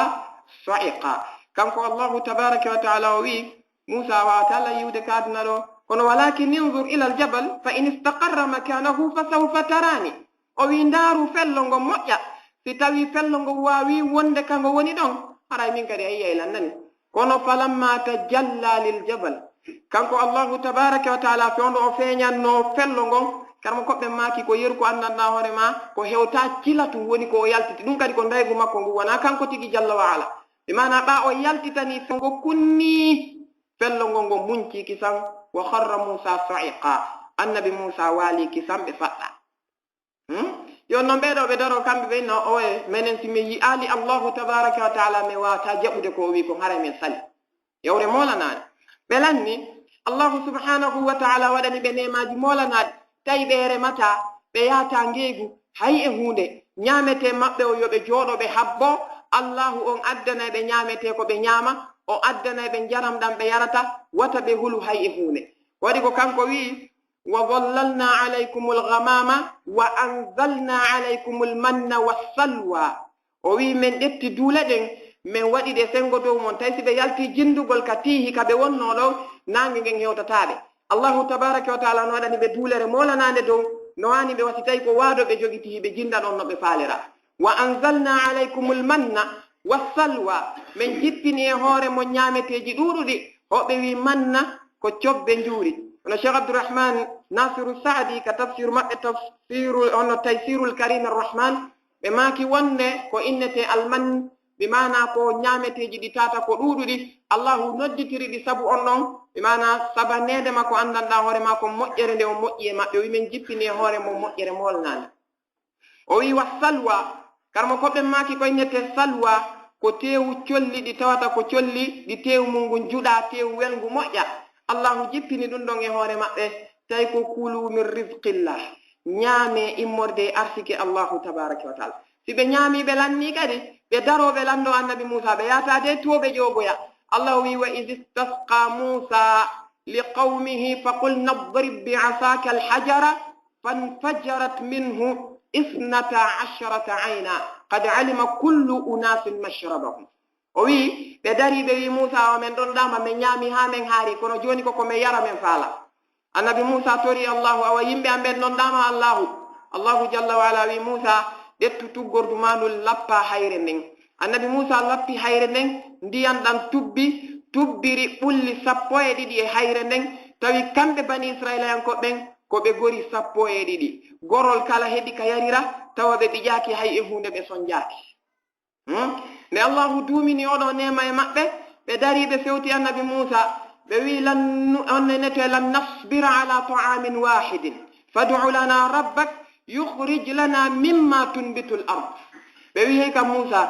sa'iqa." Kanko Allahu tabaraka wa taala o wi'i, "Muusa waawataa Allah yi'ude ka aduna ɗo. Kono walakin inzur ila aljabal fa in istaqarra makanahu fa sawfa tarani." O wi'i, "Ndaaru fello ngon moƴƴa. Si tawi fello ngon waawi wonde ka ngo woni ɗon, haray min kadi a yi'ay lan, nani?" Kono falamma tajalla liljabal, kanko Allahu tabaraka wa taala, fewndo o feeñanno fello ngon, karmo koɓɓe maaki ko yeru ko anndanɗaa hoore ma, ko hewta cilatu woni ko o yaltiti. Ɗum kadi ko ndaygu makko ngu, wonaa kanko tigi jalla wa ala. Bi maana ɓaa o yaltitani fello ngo kunni, fello ngo ngo munci kisan, wa kharra Muusa sa'iqa, annabi Muusa waali kisan ɓe faɗɗa. Hmm? Yo non ɓee ɗoo ɓe daroo kamɓe ɓe no, "Oye, menen si min yi'aali Allahu tabaraka wa taala, min waawataa jaɓude ko o wi'i kon, haray min sali." Yewre moolanaande. Ɓe lanni, Allahu subhanahu wa taala waɗani ɓe neemaaji moolanaaɗi, tawi ɓe remataa, ɓe yaataa ngeegu, hay e huunde. Ñaametee maɓɓe o yo ɓe jooɗo, ɓe habbo, Allahu on addanay ɓe ñaametee ko ɓe ñaama, o addanay ɓe njaram ɗam ɓe yarata, wata ɓe hulu hay e huunde. Waɗi ko kanko wi'i, "Wa zallalna alaykumul ghamama wa anzalna alaykumul manna wassalwa." O wi'i, "Men ƴetti duule ɗen, men waɗi ɗe senngo dow mon." Tawi si ɓe yalti jinndugol ka tiihi ka ɓe wonnoo ɗon, naange ngen hewtataa ɓe. Allahu tabaraka wa taala no waɗani ɓe duulere moolanaande dow, no waani ɓe wasi tawi ko waado ɓe jogiti, hiɓe jinnda ɗon no ɓe faalira. "Wa anzalna alaykumul manna wassalwa." Men jippini e hoore mon ñaameteeji ɗuuɗuɗi. Hoɓe wi manna ko cobbe njuuri. Hono Cheikh Abdourahman Nasiru Saadi ka tafsiru maɓɓe, tafsiru, hono Taysirul Karim Arrahman, ɓe maaki wonde ko innetee alman, bi maana ko ñaameteeji ɗi tata ko ɗuuɗuɗi, Allahu nodditiri ɗi sabu on ɗon, bi maana sabaneede ma ko anndanɗaa hoore ma ko moƴƴere nde o moƴƴi e maɓɓe. O wi men jippini e hoore mon moƴƴere moolanaande. O wi'i, "Wa salwa." Karmo ko ɓen maaki ko innete salwa, ko teewu colli ɗi tawata ko colli ɗi teewu mun ngun juɗa, teewu welngu moƴƴa. Allahu jippini ɗum ɗon e hoore maɓɓe, tawi ko kulu min rizqillah. Ñaame immorde e arsike Allahu tabaraka wa taala. Si ɓe ñaami, ɓe lanni kadi, ɓe daro ɓe lanndo Annabi Muusa, ɓe yaata de to ɓe ƴoogoya. Allahu wi'i, "Wa iz istasqa Muusa li qawmihi fa qulna idrib bi asaka al-hajara fanfajarat minhu isnata ashrata ayna qad alima kullu unasin mashrabahum." O wi'i, ɓe dari, ɓe wi'i Muusa, "O men ɗon ɗaama, men ñaami haa men haari, kono jooni ko ko men yara men faala." Annabi Muusa tori Allahu, "Awa yimɓe am ɓen ɗon ɗaama Allahu." Allahu jalla wa ala wi'i Muusa, "Ƴettu tuggordu maa ndun, lappa hayre nden." Annabi Muusa lappi hayre nden, ndiyan ɗan tubbi, tubbiri ɓulli sappo e ɗiɗi e hayre nden, tawi kamɓe Bani Isra'ilayankoɓe ɓen ko ɓe gori sappo e ɗiɗi. Gorol kala heɓi ka yarira, tawa ɓe ɓijaaki hay e huunde, ɓe sonjaaki. Hmm? Nde Allahu duumini oɗo neema e maɓɓe, ɓe dari, ɓe fewti Annabi Muusa, ɓe wi'i, "Lan nu-, on nenete, lan nasbira ala ta'amin wahidin." فادع لنا ربك يخرج لنا مما تنبت الأرض. Ɓe wi'i, "Hey kam Muusa,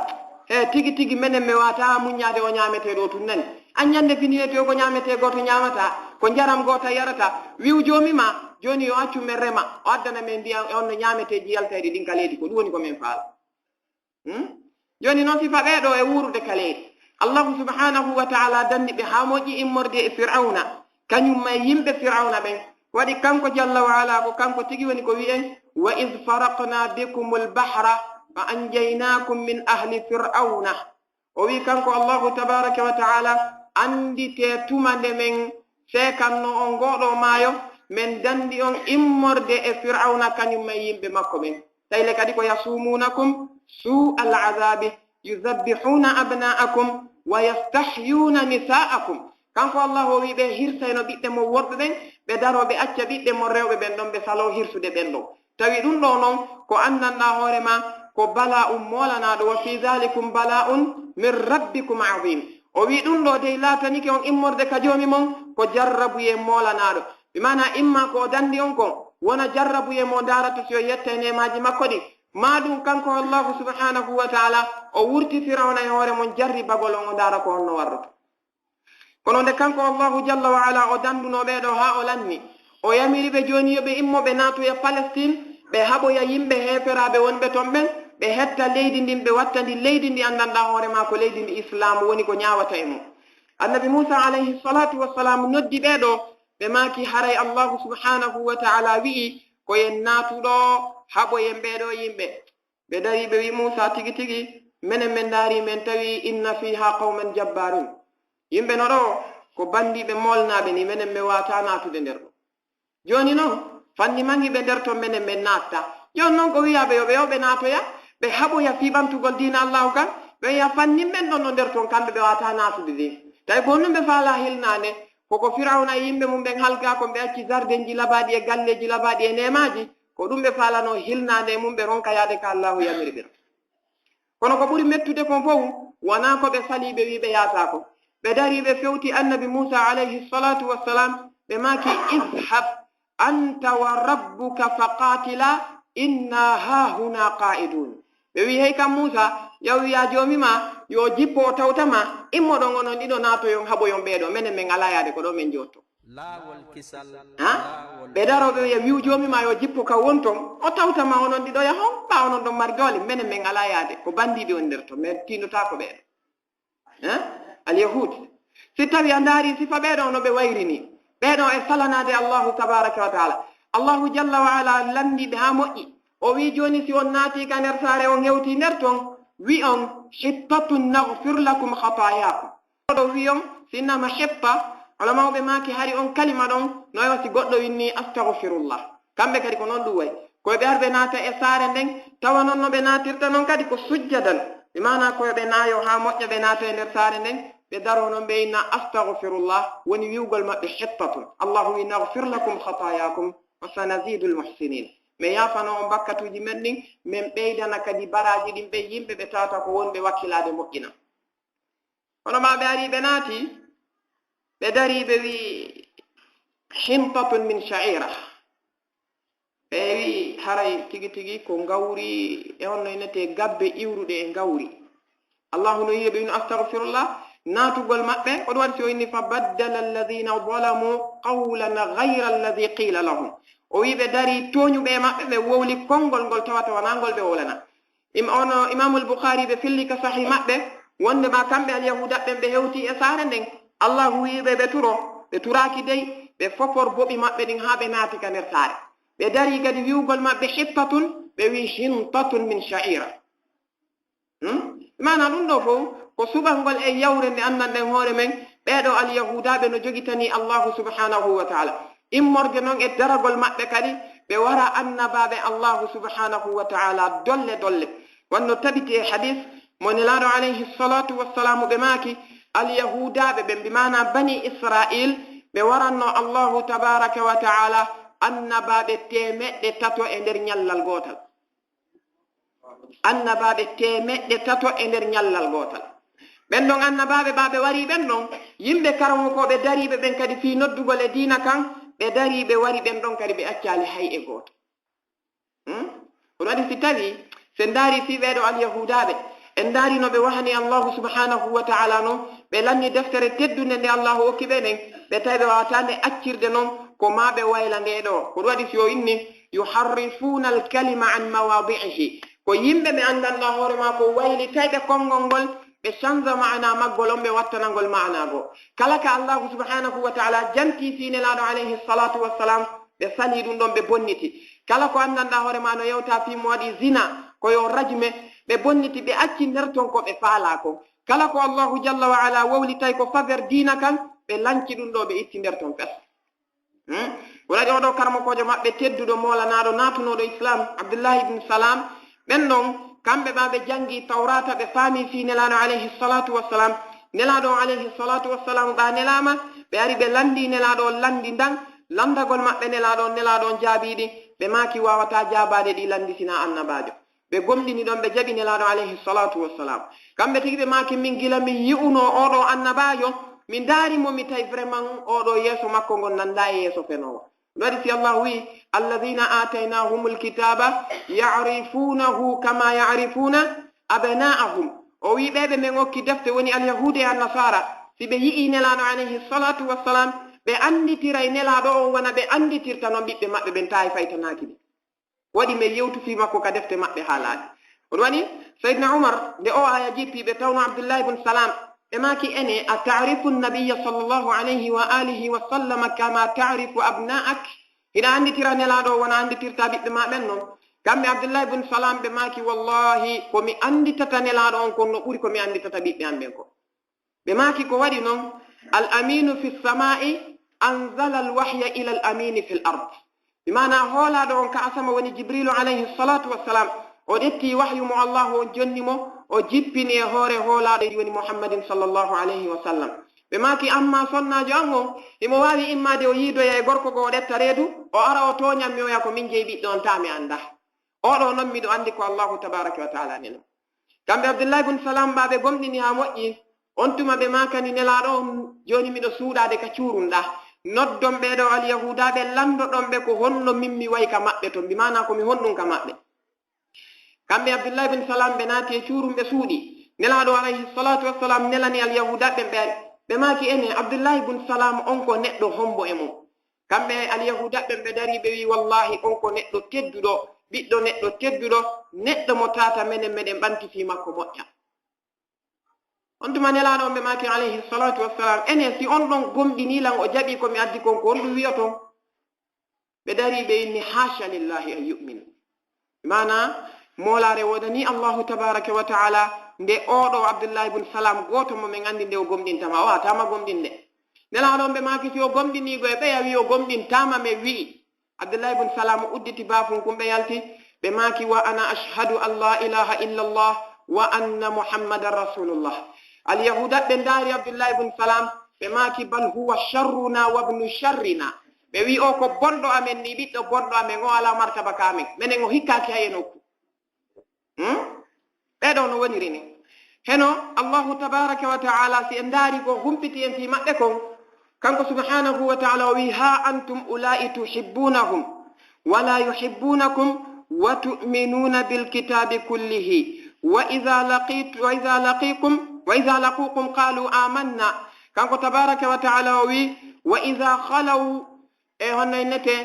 he tigi tigi menen mi waawataa muññaade o ñaametee ɗo tun nani. An ñande fini yeeti o ko ñaametee gooto ñaamataa, ko njaram gooto yarata. Wi'u joomi ma, jooni yo accu men rema, o addana men ndiyam e on no ñaameteeji yaltayɗi ɗin ka leydi, ko ɗum woni ko men faala." Hmm? Jooni noon sifa ɓee ɗo e wuurude ka leydi. Allahu subhanahu wa ta'ala danndi ɓe haa moƴƴi immorde e Fir'awna, kañum ma e yimɓe Fir'awna ɓen. Waɗi kanko jalla wa ala ko kanko tigi woni ko wi'en, "Wa iz faraqna bikumul bahra fa anjaynakum min ahli Fir'awna." O wi'i kanko Allahu tabaraka wa ta'ala, "Annditee tuma nde men seekanno on ngoo ɗoo maayo, men danndi on immorde e Fir'awna kañum ma e yimɓe makko ɓen." Tawi le kadi ko, "Yasumunakum su'al azabi, yuzabbihuna abna'akum wa yastahyuna nisa'akum." Kanko Allah o wi'i ɓe hirsayno ɓiɓɓe mon worɓe ɓen, ɓe daroo ɓe acca ɓiɓɓe mon rewɓe ɓen ɗon, ɓe saloo hirsude ɓen ɗon. Tawi ɗum ɗo noon ko anndanɗaa hoore ma ko bala'un moolanaaɗo, "Wa fi dhalikum bala'un min rabbikum azim." O wi'i ɗum ɗo dey laatanike on immorde ka joomi mon ko jarrabuyee moolanaaɗo. Bi maana imma ko o danndi on kon wona jarrabuyee mo ndaarata si o yettay neemaaji makko ɗi, maa ɗum kanko Allahu subhanahu wa ta'ala o wurti Firawna e hoore mon jarribagol on o ndaara ko honno warroto. Kono nde kanko Allahu jalla wa ala o danndunoo ɓee ɗo haa o lanni, o yamiri ɓe jooni yo ɓe immo ɓe naatoya Palestine, ɓe haɓoya yimɓe heeferaaɓe wonɓe ton ɓen, ɓe hetta leydi ndin, ɓe watta ndi leydi ndi anndanɗaa hoore maa ko leydi ndi Islaamu woni ko ñaawata e mum. Annabi Muusa alayhi salatu wassalam noddi ɓee ɗo, ɓe maaki haray Allahu subhanahu wa ta'ala wi'i ko yen naatu ɗo, haɓoyen ɓee ɗo yimɓe. Ɓe darii ɓe wi'i Muusa, "Tigi tigi, menen men ndaari men tawi inna fiha qawman jabbarin." Yimɓe no ɗo ko banndiiɓe moolnaaɓe ni, menen men waawataa naatude nder ɗo. Jooni noon, fanni mangi ɓe nder ton menen men naatta. Jooni noon ko wiyaaɓe yo ɓe, yo ɓe naatoya, ɓe haɓoya fii ɓantugol diina Allahu kan, ɓe wi'a fanni men ɗon no nder ton kamɓe ɓe waawataa naatude de. Tawi ko honɗum ɓe faalaa hilnaande, ko ko Firawna e yimɓe mum ɓen halkaa kon ɓe acci zardenji labaaɗi e galleeji labaaɗi e neemaaji, ko ɗum ɓe faalanoo hilnaande e mum ɓe ronka yaade ka Allahu yamiri ɓe. Kono ko ɓuri mettude kon fow, wonaa ko ɓe salii ɓe wi'i ɓe yaataako. Ɓe darii ɓe fewti Annabi Muusa alayhi salatu wassalam, ɓe maaki, "Idhhab anta wa rabbuka faqatila inna hahuna qa'idun." Ɓe wi'i, "Hey kam Muusa, yahu wi'aa joomi ma yo jippo o tawta ma, immoɗon onon ɗiɗo naatoyon haɓoyon ɓee ɗo, menen men alaa yaade ko ɗo men jotto." Laawol kisal, ha? Laawol ɓe daroo ɓe wi'a, "Wi'u joomi ma yo jippo ka wonton, o tawta ma onon ɗiɗo yahon, ɓaa onon ɗon mari doole, menen men alaa yaade, ko banndiiɓe woni nder ton, men tiindotaako ɓee ɗo." Eh? Al-Yahud. Si tawi a ndaari sifa ɓee ɗoo no ɓe wayri ni, ɓee ɗoo e salanaade Allahu tabaraka wa taala. Allahu jalla wa ala lanndii ɓe haa moƴƴi. O wi'i, "Jooni si on naatii ka nder saare, on hewtii nder ton, wi'on, 'Hittatun naghfir lakum khatayakum.'" Oɗo wi'on, si innama hitta, ulama'uɓe maaki hari on kalima ɗon, no e si goɗɗo winni, "Astaghfirullah." Kamɓe kadi ko noon ɗum wayi. Ko ɓe arɓe naata e saare nden, tawa noon no ɓe naatirta noon kadi ko sujjadan. Bi maana ko ɓe naayo haa moƴƴa ɓe naata e nder saare nden, ɓe daroo noon ɓe inna astaghfirullah, woni wi'ugol maɓɓe hettatun. Allahu wi naghfir lakum khatayakum wa sanazidul muhsinin. Mi yaafano on bakkatuuji men ɗin, min ɓeydana kadi baraaji ɗin ɓe yimɓe ɓe tawata ko wonɓe wakkilaade moƴƴina. Kono ma ɓe ari ɓe naati, ɓe dari ɓe wi hintatun min sha'ira. Ɓe wi haray tigi tigi ko ngawri e honno innete gabbe iwruɗe e ngawri. Allahu no yi'e ɓe wino astaghfirullah, naatugol maɓɓe, ko ɗum waɗi si o inni fa baddala alladhina zalamu qawlan ghayra alladhi qila lahum. O wi ɓe dari tooñuɓe e maɓɓe, ɓe wowli konngol ngol tawata wonaa ngol ɓe wowlana. Im-, ono Imamul Bukhari ɓe filli ka sahih maɓɓe, wonde ma kamɓe Alyahuda ɓen ɓe hewti e saare nden. Allahu wi'i ɓe ɓe turo, ɓe turaaki dey, ɓe fofor boɓi maɓɓe ɗin haa ɓe naati ka nder saare. Ɓe dari kadi wi'ugol maɓɓe hittatun, ɓe wi'i hintatun min sha'ira. Hmm? Maana ɗum ɗo fow ko suɓangol e yawre nde anndanɗen hoore men, ɓee ɗo Alyahuda ɓe no jogitani Allahu subhanahu wa ta'ala. Immorde noon e daragol maɓɓe kadi, ɓe wara annabaaɓe Allahu subhanahu wa ta'ala dolle dolle. Wanno tabiti e hadis mo Nelaaɗo alayhi salatu wassalamu ɓe maaki, Alyahuudaaɓe ɓen, bi maana Bani Israil, ɓe waranno Allahu tabaraka wa ta'ala annabaaɓe teemeɗɗe tato e nder ñallal gootal. Annabaaɓe teemeɗɗe tato e nder ñallal gootal. Ɓen ɗon annabaaɓe, ɓaa ɓe warii ɓen ɗon, yimɓe karamokooɓe dariiɓe ɓen kadi fii noddugol e diina kan, ɓe darii, ɓe wari, ɓen ɗon kadi ɓe accaali hay e gooto. Hmm? Ko waɗi si tawi, si en ndaari fii ɓee ɗoo alyahuudaaɓe, en ndaari no ɓe wahani Allaahu subhaanahu wa ta'aalaa non, ɓe lanni deftere teddunde nde Allaahu okki ɓe nden, ɓe tawi ɓe waawataa nde accirde non, ko maa ɓe wayla ndee ɗoo. Ko waɗi si o inni, "Yuharrifuuna al-kalima an mawaadi'ihi." Ko yimɓe ɓe anndanɗaa hoore maa ko waylitayɓe konngol ngol, ɓe canza maanaa maggol on, ɓe wattana ngol maanaa goo. Kala ka Allaahu subhaanahu wa ta'aalaa jantii fii Nelaaɗo alayhi salaatu wa salaam, ɓe salii ɗum ɗon, ɓe bonniti. Kala ko anndanɗaa hoore maa no yewta fii mo waɗi zina, ko yo rajme, ɓe bonniti, ɓe acci nder ton ko ɓe faalaa kon. Kala ko Allaahu jalla wa ala wowlitay ko faveur diina kan, ɓe lanci ɗum ɗoo, ɓe itti nder ton fes. Hmm? Ko waɗi oo ɗoo karamokoojo maɓɓe tedduɗo, moolanaaɗo, naatunooɗo Islaam, Abdullahi ibn Salaam, ɓen ɗon, kamɓe ɓaa ɓe janngi Tawraata, ɓe faami fii Nelaaɗo alayhi salaatu wa salaam. Nelaaɗo on alayhi salaatu wa salaam ɓaa nelaama, ɓe ari ɓe lanndii Nelaaɗo on lanndi ndan, lanndagol maɓɓe Nelaaɗo on, Nelaaɗo on jaabii ɗi, ɓe maaki waawataa jaabaade ɗii lanndi sinaa annabaajo. Ɓe gomɗini ɗon, ɓe jaɓi Nelaaɗo alayhi salaatu wa salaam. Kamɓe tigi ɓe maaki, min gila min yi'unoo oo ɗoo annabaajo, mi ndaari mo, mi tawi vraiment oo ɗoo yeeso makko ngon nanndaa e yeeso fenoowo. Ɗum waɗi si Allaahu wi'i, "Alladhiina aataynaahumul kitaaba ya'rifuunahu kamaa ya'rifuuna abnaa'ahum." O wi'i ɓee ɓe men okki defte woni Alyahuudu e Annasaara, si ɓe yi'ii Nelaaɗo alayhi salaatu wa salaam, ɓe annditiray Nelaaɗo on wona ɓe annditirta non ɓiɓɓe maɓɓe ɓen, taa e faytanaaki ɓe. Waɗi men yewtu fii makko ka defte maɓɓe haalaaɗe. Ɗum waɗi Sayyidina Umar, nde oo aaya jippii, ɓe tawno Abdullahi ibn Salaam, ɓe maaki, "Ene, a ta'rifu nabiyya sallallahu alayhi wa alihi wa sallama kama ta'rifu abna'ak?" Hiɗa annditira Nelaaɗo wona annditirta ɓiɓɓe maa ɓen non? Kamɓe Abdullahi ibn Salaam ɓe maaki, "Wallahi, ko mi annditata Nelaaɗo on kon no ɓuri ko mi annditata ɓiɓɓe am ɓen kon." Ɓe maaki, "Ko waɗi non, al amiinu fi samaa'i anzala al wahya ila al amiini fil ard." Bi maanaa hoolaaɗo on ka asama woni Jibriilu alayhi salaatu wa salaam. O ƴetti wahyu mo Allaahu on jonni mo, o jippini e hoore hoolaaɗo woni Muhammadin sallallahu alayhi wa sallam. Ɓe maaki, "Amma sonnaajo an on, himo waawi immaade o yiidoya e gorko goo, o ƴetta reedu, o ara o tooñan mi, o wi'a ko min jeyi ɓiɗɗo on, taa mi anndaa. Oo ɗoo non miɗo anndi ko Allaahu tabaaraka wa ta'aalaa neli mo." Kamɓe Abdullahi bun Salaam ɓaa ɓe gomɗini haa moƴƴi, on tuma ɓe maakani Nelaaɗo on, "Jooni miɗo suuɗaade ka cuurunɗaa. Noddon ɓee ɗoo Alyahuudaaɓe, lanndoɗon ɓe ko honno min mi wayi ka maɓɓe ton, bi maanaa ko mi honɗun ka maɓɓe." Kamɓe Abdullahi bun Salaam ɓe naati e cuurum ɓe suuɗi. Nelaaɗo alayhi salaatu wa salaam nelani Alyahuudaaɓe ɓen, ɓe maaki, "Ene, Abdullahi bun Salaam on ko neɗɗo hombo e mun?" Kamɓe Alyahuuda ɓen ɓe darii, ɓe wi'i, "Wallaahi, on ko neɗɗo tedduɗo, ɓiɗɗo neɗɗo tedduɗo, neɗɗo mo tata menen meɗen ɓanti fii makko moƴƴa." On tuma Nelaaɗo on ɓe maaki, alayhi salaatu wa salaam, "Enen, si on ɗon gomɗinii lan, o jaɓii ko mi addi kon, ko honɗun wi'oton?" Ɓe darii, ɓe inni, "Haasha lillahi an yu'minu." Maanaa, moolaare woodanii Allaahu tabaaraka wa ta'aalaa, nde oo ɗoo Abdullahi bun Salaam, gooto mo men anndi nde o gomɗinta ma, o waawataa ma gomɗinde. Nelaaɗo on ɓe maaki, "Si o gomɗinii goo, e ɓeya wi'i o gomɗintaa ma?" Men wi'i. Abdullahi bun Salaam udditi baafun kun, ɓe yalti, ɓe maaki, "Wa ana ashhadu an laa ilaaha illa Allah wa anna Muhammadan rasulullah." Alyahuuda ɓe ndaari Abdullahi bun Salaam, ɓe maaki, "Bal huwa sharruna wa bnu sharrina." Ɓe wi'i, "O ko bonɗo amen nii, ɓiɗɗo bonɗo amen, o alaa martaba ka amen. Menen o hikkaaki hay e nokku." Hmm? Ɓee ɗoo no woniri ni. Heno Allaahu tabaaraka wa ta'aalaa, si en ndaari ko humpiti en fii maɓɓe kon, kanko subhaanahu wa ta'aalaa o wi'i, "Ha antum ulaa'i tuhibbunahum wa la yuhibbunakum wa tu'minuna bil kitaabi kullihi wa idha laqitu-, wa idha laqikum, wa idha laqukum qalu amanna." Kanko tabaaraka wa ta'aalaa o wi'i, "Wa idha khalaw," e honno innete,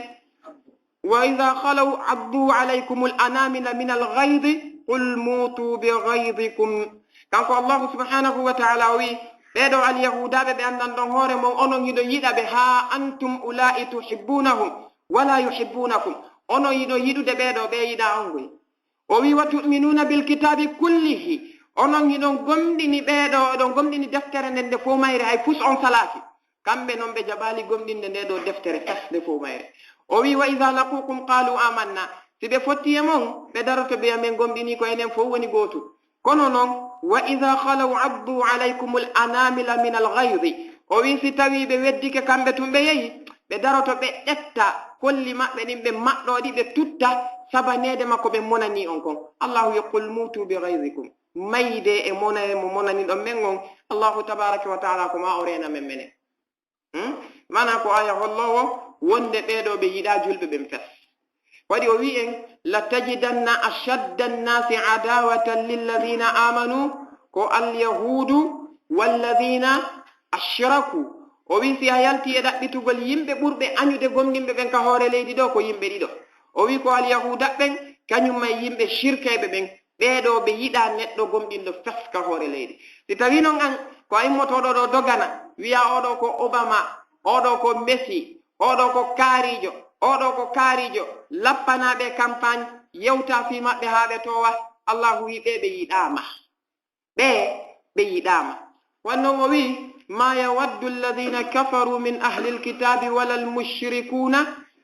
"Wa idha khalaw addu alaykumul anamila minal ghaydi qul mutu bi ghaydikum." Kanko Allaahu subhaanahu wa ta'aalaa o wi'i, "Ɓee ɗoo Alyahuudaaɓe ɓe anndan ɗon hoore mon, onon hiɗon yiɗa ɓe, ha antum ulaa'i tuhibbunahum wa la yuhibbunakum." Onon hiɗon yiɗude ɓee ɗoo, ɓe yiɗaa on goy. O wi'i, "Wa tu'minuna bil kitaabi kullihi." Onon hiɗon gomɗini ɓee ɗoo, oɗon gomɗini deftere nden nde fow mayre, hay fus on salaaki. Kamɓe non ɓe jaɓaali gomɗinde ndee ɗoo deftere fes nde fow mayre. O wi'i, "Wa idha laqukum qalu amanna." Si ɓe fotti e mon, ɓe daroto ɓe wi'a, "Men gomɗinii, ko enen fow woni gootu." Kono non, "Wa idha khalaw addu alaykumul anamila minal ghaydi." O wi'i, si tawii ɓe weddike kamɓe tun ɓe yehi, ɓe daroto ɓe ƴetta kolli maɓɓe ɗin, ɓe maɗɗoo ɗi, ɓe tutta sabaneede ma ko ɓe monanii on kon. Allaahu wi'i, "Qul mutu bi ghaydikum." Mayde e monere mo monaniɗon men on. Allaahu tabaaraka wa ta'aalaa ko maa o reena men menen. Hmm? Mana ko aya holloowo wonde ɓeeɗo ɓe yiɗa julɓe ɓen fes. Waɗi o wi'i en, "La tajidanna ashadda annasi adawatan lilladhina amanu," ko alyahudu walladhina ashraku. O wi'i si a yalti e ɗaɓɓitugol yimɓe ɓurɓe añude gomɗinɓe ɓen ka hoore leydi ɗo ko yimɓe ɗiɗo. O wi'i ko alyahuda ɓen, kañum e yimɓe shirkayɓe ɓen, ɓeeɗo ɓe yiɗa neɗɗo gomɗinɗo fes ka hoore leydi. Si tawi non an ko a immotooɗo ɗo dogana, wi'a oɗo ko Obama, oɗo ko Messi, oɗo ko kaarijo, oɗo ko kaarijo, lappana ɓe campagne, yewta fii maɓɓe haa ɓe toowa, Allahu wi'i ɓe ɓe yiɗaama. Ɓe ɓe yiɗaama. Wanno o wi'i, "Ma yawaddu alladhina kafaru min ahli alkitabi wala almushrikuna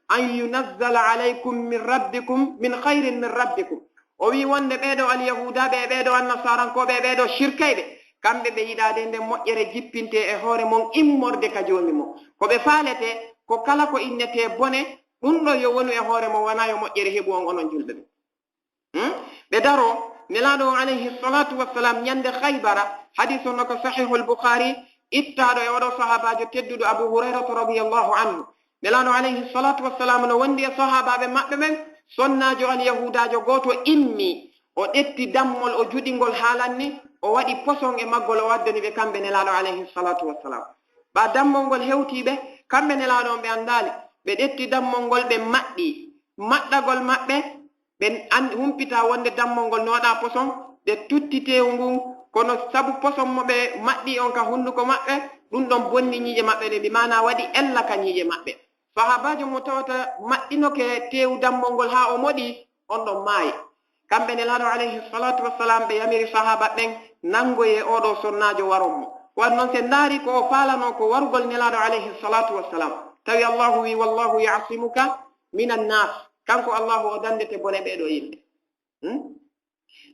an yunazzala alaykum min rabbikum min khayrin min rabbikum." O wi'i wonde ɓeeɗo alyahudaɓe e ɓeeɗo annasarankooɓe e ɓeeɗo shirkayɓe, kamɓe ɓe yiɗaade nde moƴƴere jippinte e hoore mon immorde ka joomi mon. Ko ɓe faalete ko kala ko innetee bone, ɗum ɗo yo wonu e hoore mon, wanaa yo moƴƴere heɓu on onon julɓe ɓe. Hmm? Ɓe daro, Nelaaɗo on alayhi salatu wassalam ñande Khaybara, hadis on no ko Sahihul Bukhari, ittaaɗo e oɗo sahaabaajo tedduɗo Abu Hurayrata radiyallahu anhu. Nelaaɗo alayhi salatu wassalam no wondi e sahaabaaɓe maɓɓe ɓen, sonnaajo alyahudaajo gooto immi, o ƴetti dammol, o juɗi ngol haalanni, o waɗi poson e maggol, o addani ɓe kamɓe Nelaaɗo alayhi salatu wassalam. Ɓa dammol ngol hewtii ɓe, kamɓe Nelaaɗo on ɓe anndaali, ɓe ƴetti dammol ngol ɓe maɗɗi. Maɗɗagol maɓɓe, ɓe an-, humpita wonde dammol ngol no waɗa poson, ɓe tutti teewu ngun, kono sabu poson mo ɓe maɗɗi on ka hunduko maɓɓe, ɗum ɗon bonni ñiiƴe maɓɓe ɗen, bi maana waɗi ella ka ñiiƴe maɓɓe. Sahaabaajo mo tawata maɗɗinoke teewu dammol ngol haa o moɗi, on ɗon maayi. Kamɓe Nelaaɗo alayhi salatu wassalam ɓe yamiri sahaaba ɓen, "Nangoyee oɗo sonnaajo waron mo." Wan non se ndaari ko o faalano ko warugol Nelaaɗo alayhi salatu wassalam. Tawi Allahu wi, "Wallahu ya'simuka minan nas." Kanko Allahu o dandete bone ɓeeɗo yimɓe. Hmm?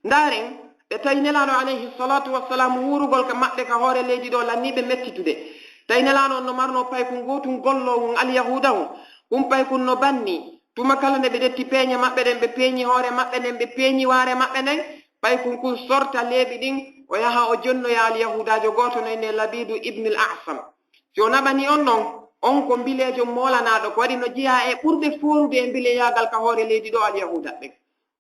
Ndaaren, ɓe tawi Nelaaɗo alayhi salatu wassalam wuurugol ka maɓɓe ka hoore leydi ɗo lanni ɓe mettitude. Tawi Nelaaɗo on no marno paykun gootun gollowun alyahuda on. Kun paykun no banni. Tuma kala nde ɓe ƴetti peeñe maɓɓe ɗen, ɓe peeñi hoore maɓɓe nden, ɓe peeñi waare maɓɓe nden, paykun kun sorta leeɓi ɗin, o yaha o jonnoya alyahudaajo gooto no innee Labidu ibn al-A'sam. Si o naɓani on ɗon, on ko mbileejo moolanaaɗo, ko waɗi no jeyaa e ɓurɓe foorude e mbileyaagal ka hoore leydi ɗo alyahuda ɓen.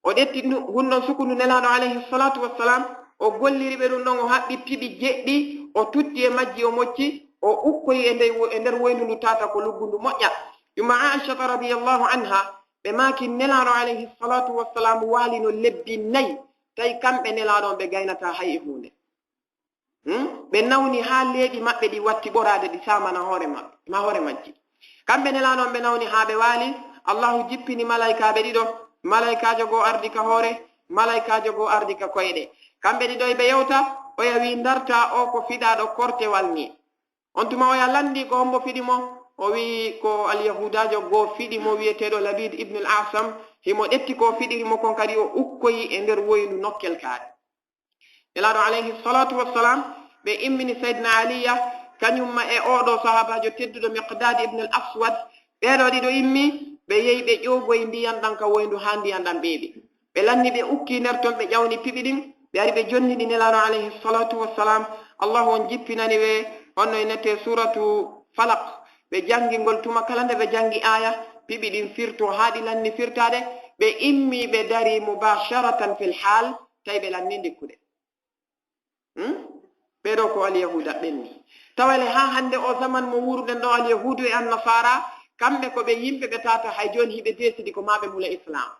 O ƴetti ndu-, ngun ɗon sukundu Nelaaɗo alayhi salatu wassalam, o golliri ɓe ɗum ɗon, o haɓɓi piɓi jeɗɗi, o tutti e majji, o mocci, o ukkoyi e nder wo-, e nder woyndu ndu tata ko luggundu moƴƴa. Yumma Aishata radiyallahu anha, ɓe maaki Nelaaɗo alayhi salatu wassalam waalino lebbi nayi, tawi kamɓe Nelaaɗo on ɓe gaynataa hay e huunde. Hmm? Ɓe nawni haa leeɓi maɓɓe ɗi watti ɓoraade, ɗi saamana hoore maɓɓe, ma hoore majji. Kamɓe Nelaaɗo on ɓe nawni haa ɓe waali, Allahu jippini malaykaaɓe ɗiɗo, malaykaajo goo ardi ka hoore, malaykaajo goo ardi ka koyɗe. Kamɓe ɗiɗo e ɓe yewta, oya wi, "Ndarta o ko fiɗaaɗo kortewal ni." On tuma oya lanndi ko hombo fiɗi mo, o wi ko alyahudaajo goo fiɗi mo wi'eteeɗo Labid ibn al-Asam, himo ƴetti ko fiɗiri mo kon kadi o ukkoyi e nder woyndu nokkel kaari. Nelaaɗo alayhi salatu wassalam, ɓe immini Sayyidina Aliya, kañum ma e oɗo sahaabaajo tedduɗo Miqdad ibn al-Aswad, ɓeeɗo ɗiɗo immi, ɓe yehi ɓe ƴoogoyi ndiyan ɗan ka woyndu haa ndiyan ɗan ɓeeɓi. Ɓe lanni ɓe ukki nder ton, ɓe ƴawni piɓi ɗin, ɓe ari ɓe jonnini Nelaaɗo alayhi salatu wassalam, Allahu on jippinani ɓe, honno e nete suratu Falaq, ɓe jangi ngol tuma kala nde ɓe jangi aya, piɓi ɗin firto haa ɗi lanni firtaade, ɓe immi ɓe dari mubasharatan fil hal, tawi ɓe lanni ndikkude. Hmm? Ɓee ɗoo ko alyahuuda ɓenni. Tawale haa hannde oo zaman mo wuuruɗen ɗoo, alyahuudu e annasaara, kamɓe ko ɓe yimɓe ɓe tata hay jooni hiɓe deesidi ko maa ɓe mula Islaam.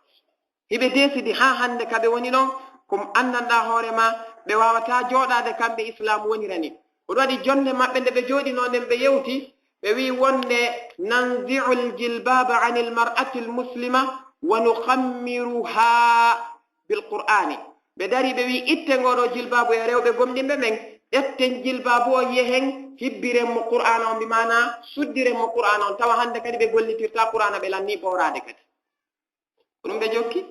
Hiɓe deesidi haa hannde ka ɓe woni ɗon, ko anndanɗaa hoore maa, ɓe waawataa jooɗaade kamɓe Islaam wonira ni. Ko ɗum waɗi jonnde maɓɓe nde ɓe jooɗinoo nden ɓe yewti, ɓe wi'i wonde, "Nanzi'ul jilbaba anil mar'atil muslima wa nukhammiruha bil Qur'ani." Ɓe dari ɓe wi'i, "Itten ngoo ɗoo jilbaabu e rewɓe gomɗinɓe ɓen, ƴetten jilbaabu on yehen, hibbiren mo Qur'aana on, bi maana suddiren mo Qur'aana on." Tawa hannde kadi ɓe gollitirtaa Qur'aana, ɓe lannii ɓooraade kadi. Ko ɗum ɓe jokki.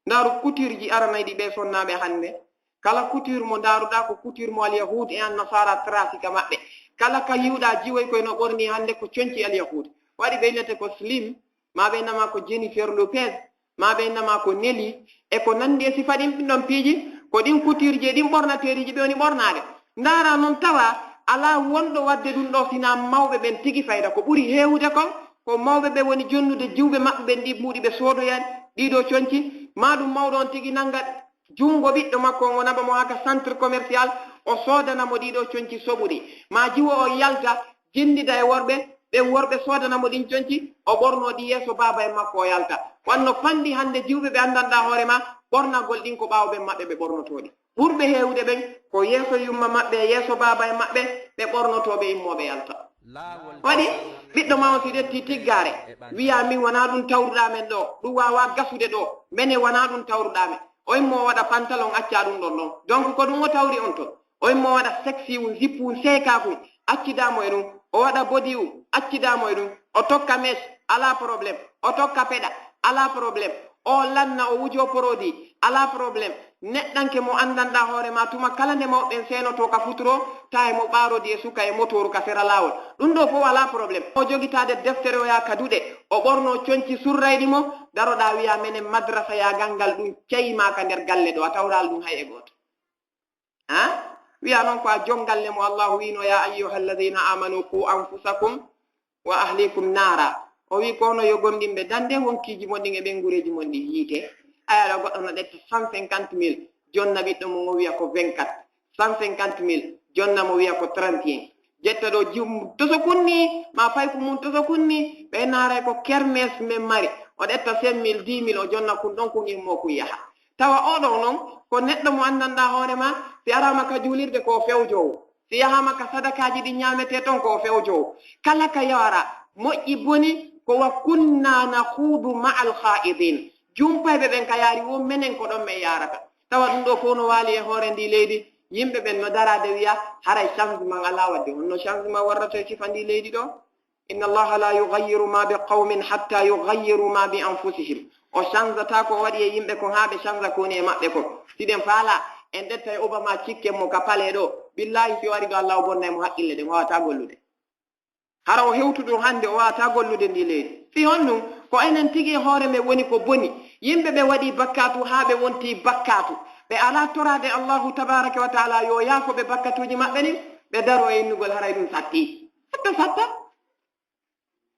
Ndaaru kutirji aranayɗi ɓee sonnaaɓe hannde. Kala kutir mo ndaaruɗaa ko kutir mo alyahuud e annasaara trafika maɓɓe. Kala ka yi'uɗaa jiwoy koy no ɓorni hannde ko conci alyahuud. Waɗi ɓe innete ko slim, maa ɓe innama ko Jennifer Lopez, maa ɓe innama ko Nelly, e ko nanndi e sifa ɗin ɗon piiji, ko ɗin kutirji e ɗin ɓornateeriiji ɓe woni ɓornaade. Ndaaraa non tawa Alaa wonɗo waɗde ɗum ɗo sinaa mawɓe ɓen tigi fayda. Ko ɓuri heewude kon, ko mawɓe ɓe woni jonnude jiwɓe maɓɓe ɓen ɗi mbuuɗi ɓe soodoyani ɗiɗo conci, maa ɗum mawɗo on tigi nannga junngo ɓiɗɗo makko on, o naɓa mo haa ka centre commercial, o soodana mo ɗiɗo conci soɓuɗi. Maa jiwo o yalta, jinndida e worɓe, ɓen worɓe soodana mo ɗin conci, o ɓorno ɗi yeeso baaba en makko o yalta. Wanno fanɗi hannde jiwɓe ɓe anndanɗaa hoore ma, ɓornagol ɗin ko ɓaawo ɓen maɓɓe ɓe ɓornotoo ɗi. Ɓurɓe heewude ɓen ko yeeso yumma maɓɓe, yeeso baaba en maɓɓe, ɓe ɓornotoo ɓe immooɓe yalta. Waɗi ɓiɗɗo ma on si ƴetti tiggaare, wiya min wanaa ɗum tawruɗaa men ɗo, ɗum waawaa gasude ɗo, mene wanaa ɗum tawruɗaa men. O immoo waɗa pantalon accaa ɗum ɗon ɗon. Donc ko ɗum o tawri on ton. O immoo waɗa sexy un, zippu un, seekaa kun, accidaa mo e ɗum. O waɗa body un, accidaa mo e ɗum. O tokka mèche, alaa problème. O tokka peɗa, alaa problème. O lanna, o wujoo produit, alaa problème. Neɗɗanke mo anndanɗaa hoore ma, tuma kala nde mawɓe ɓen seenotoo ka futuro, tawi mo ɓaarodi e suka e motooru ka sera laawol. Ɗum ɗoo fof alaa problème. O jogitaade deftere o yaha ka duɗe, o ɓornoo conci surrayɗi mo, daroɗaa wiyaa menen madrasayaagal ngal ɗum cayimaa ka nder galle ɗoo, a tawraali ɗum hay e gooto. Ha? Wiya noon ko a jom galle mo Allahu wiino, "Ya ayyuha alladhina amanu qu anfusakum wa ahlikum naara." O wii ko onon yo gomɗinɓe, dande wonkiiji mon ɗin e ɓeynguureeji mon ɗin yiite. Aya ɗo goɗɗo no ƴetta cent cinquante mille, jonna ɓiɗɗo mum o wiya ko vingt-quatre, cent cinquante mille, jonna mo wiya ko trente et un. Ƴetta ɗo jum toso kunni, ma payku mum toso kunni, ɓe naaray ko kermes men mari. O ƴetta cinq mille, dix mille, o jonna kun ɗon kun immo kun yaha. Tawa oɗo noon ko neɗɗo mo anndanɗaa hoore ma, si araama ka juulirde ko o fewjoowo, si yahaama ka sadakaaji ɗi ñaametee toon ko o fewjoowo. Kala ka yawara, moƴƴi boni, ko wa kunna nakhuudu ma'al khaa'idin. Jumpayɓe ɓen ka yaari wo menen ko ɗon men yaarata. Tawa ɗum ɗo fof no waali e hoore ndi leydi, yimɓe ɓen no daraade wiya haray changement alaa, waɗde honno changement warrata e sifa ndi leydi ɗo? Inna Allaha la yughayyiru ma bi qawmin hatta yughayyiru ma bi anfusihim. O chanzata ko o waɗi e yimɓe kon haa ɓe chanza ko woni e maɓɓe kon. Si ɗen faala, en ƴetta e Obama cikken mo ka palais ɗo. Billahi si o ari ɗo Allah o bonnay mo haqqille ɗen, o wawata gollude. Hara o hewtu ɗum hannde, o wawata gollude ndi leydi. Si honɗum? Ko enen tigi e hoore men woni ko boni. Yimɓe ɓe waɗi bakkatu haa ɓe wonti bakkatu. Ɓe alaa toraade Allahu tabaraka wa taala yo yaafo ɓe bakkatuuji maɓɓe ɗin, ɓe daro e innugol haray ɗum satti. Satta, satta.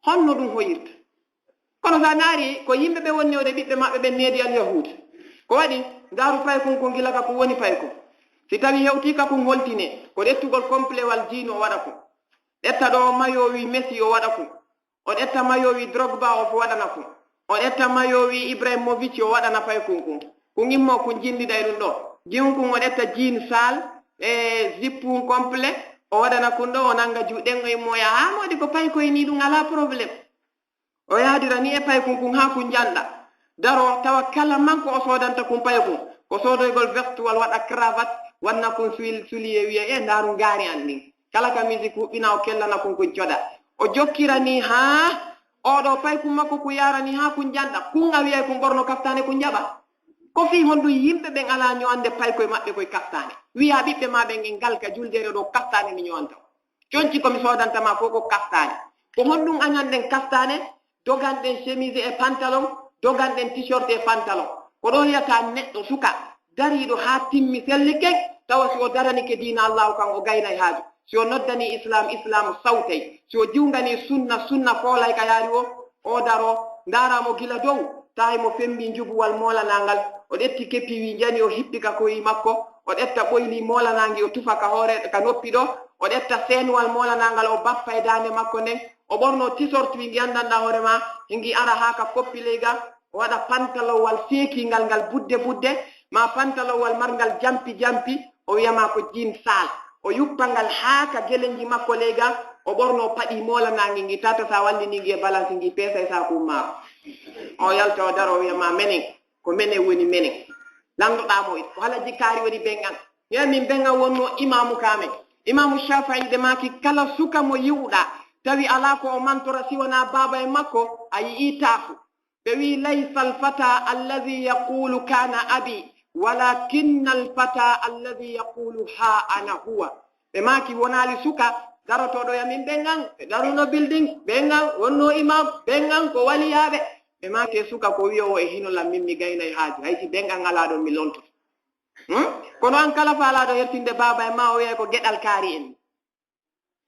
Honno ɗum hoyirta? Kono so a naari ko yimɓe ɓe wonnewde ɓiɓɓe maɓɓe ɓen needi al yahuud. Ko waɗi? Ndaaru paykun kun gila ka kun woni paykun. Si tawi hewtii ka kun holtine, ko ƴettugol complewal jiinu o waɗa kun. Ƴetta ɗo mayo wi Messi o waɗa kun. O ƴetta mayo wi Drogba o waɗana kun. O ƴetta mayo wi Ibrahimovic o waɗana paykun kun. Kun immo kun jinndida e ɗum ɗo. Jiwun kun o ƴetta jean sale e zippun complet o waɗana kun ɗo o nannga juuɗen o immo o yaha. Haa moodi ko paykoy ni ɗum alaa problème. O yaadira ni e paykun kun haa kun njanɗa. Daro tawa kala man ko o soodanta kun paykun. Ko soodoygol veste wal waɗa cravate wanna kun suil-, soulier wiya e ndaaru ngaari an ɗin. Kala ka musique huɓɓina o kellana kun kun coda. O jokkira ni haa oɗo paykun makko kun yaara ni haa kun njanɗa. Kun a wiyay kun ɓorno kaftane kun njaɓa. Ko fii honɗum yimɓe ɓen alaa ño'ande paykoy maɓɓe koy kaftane? Wiya ɓiɓɓe ma ɓen en ngal ka juldeere ɗo kaftane mi ño'anta. Conci ko mi soodanta ma fof ko kaftane. Ko honɗum añanɗen kaftane, doganɗen chemise e pantalon, doganɗen t-shirt e pantalon? Ko ɗo wiyata neɗɗo suka dariiɗo haa timmi sellike, tawa si o daranike diina Allahu kan o gaynay haaju. Si o noddani Islam, Islam sawtay. Si o jiwngani sunna, sunna foolay ka yaari o, o daro, ndaara mo gila dow, tawi mo fembi njubuwal moolanangal, o ƴetti kepi wi njani o hippi ka koyi makko, o ƴetta ɓoyli moolanaangi o tufa ka hoore, ka noppi ɗo, o ƴetta seenuwal moolanangal o bappa e daande makko nden, o ɓorno tisorti wi ngi anndanɗa hoore ma, hingi ara haa ka koppi ley ga, o waɗa pantalowal feekingal ngal budde budde, ma pantalowal marngal jampi jampi, o wiyama ko jean sale. O yuppa ngal haa ka gelenji makko ley ga, o ɓorno paɗi moolanaangi ngi tata sa wallini ngi e balance ngi peesa e saaku maako. O yalta o daro o wiyama menen, ko menen woni menen. Landoɗa mo ko hala jikkaari woni bengan. Wiya min bengan wonno imaamu ka men. Imaamu Shafi'i ɓe maaki kala suka mo yi'uɗa tawi alaa ko o mantora si wonaa baaba e makko, a yi'ii taafu. Ɓe wi'i, "Laysa al-fata alladhi yaqulu kana abi, walakinna al-fata alladhi yaqulu ha ana huwa." Ɓe maaki, "Wonaali suka darotooɗo ya min ɓengan, ɓe daruno building, ɓengan wonno imam, ɓengan ko waliyaaɓe." Ɓe maaki, "E suka ko wi'oowo e hino lam min mi gaynay haaju, hay si ɓengan alaa ɗon mi lontoto." Hmm? Kono an kala faalaaɗo hertinde baaba e ma o wi'ay ko geɗal kaari en.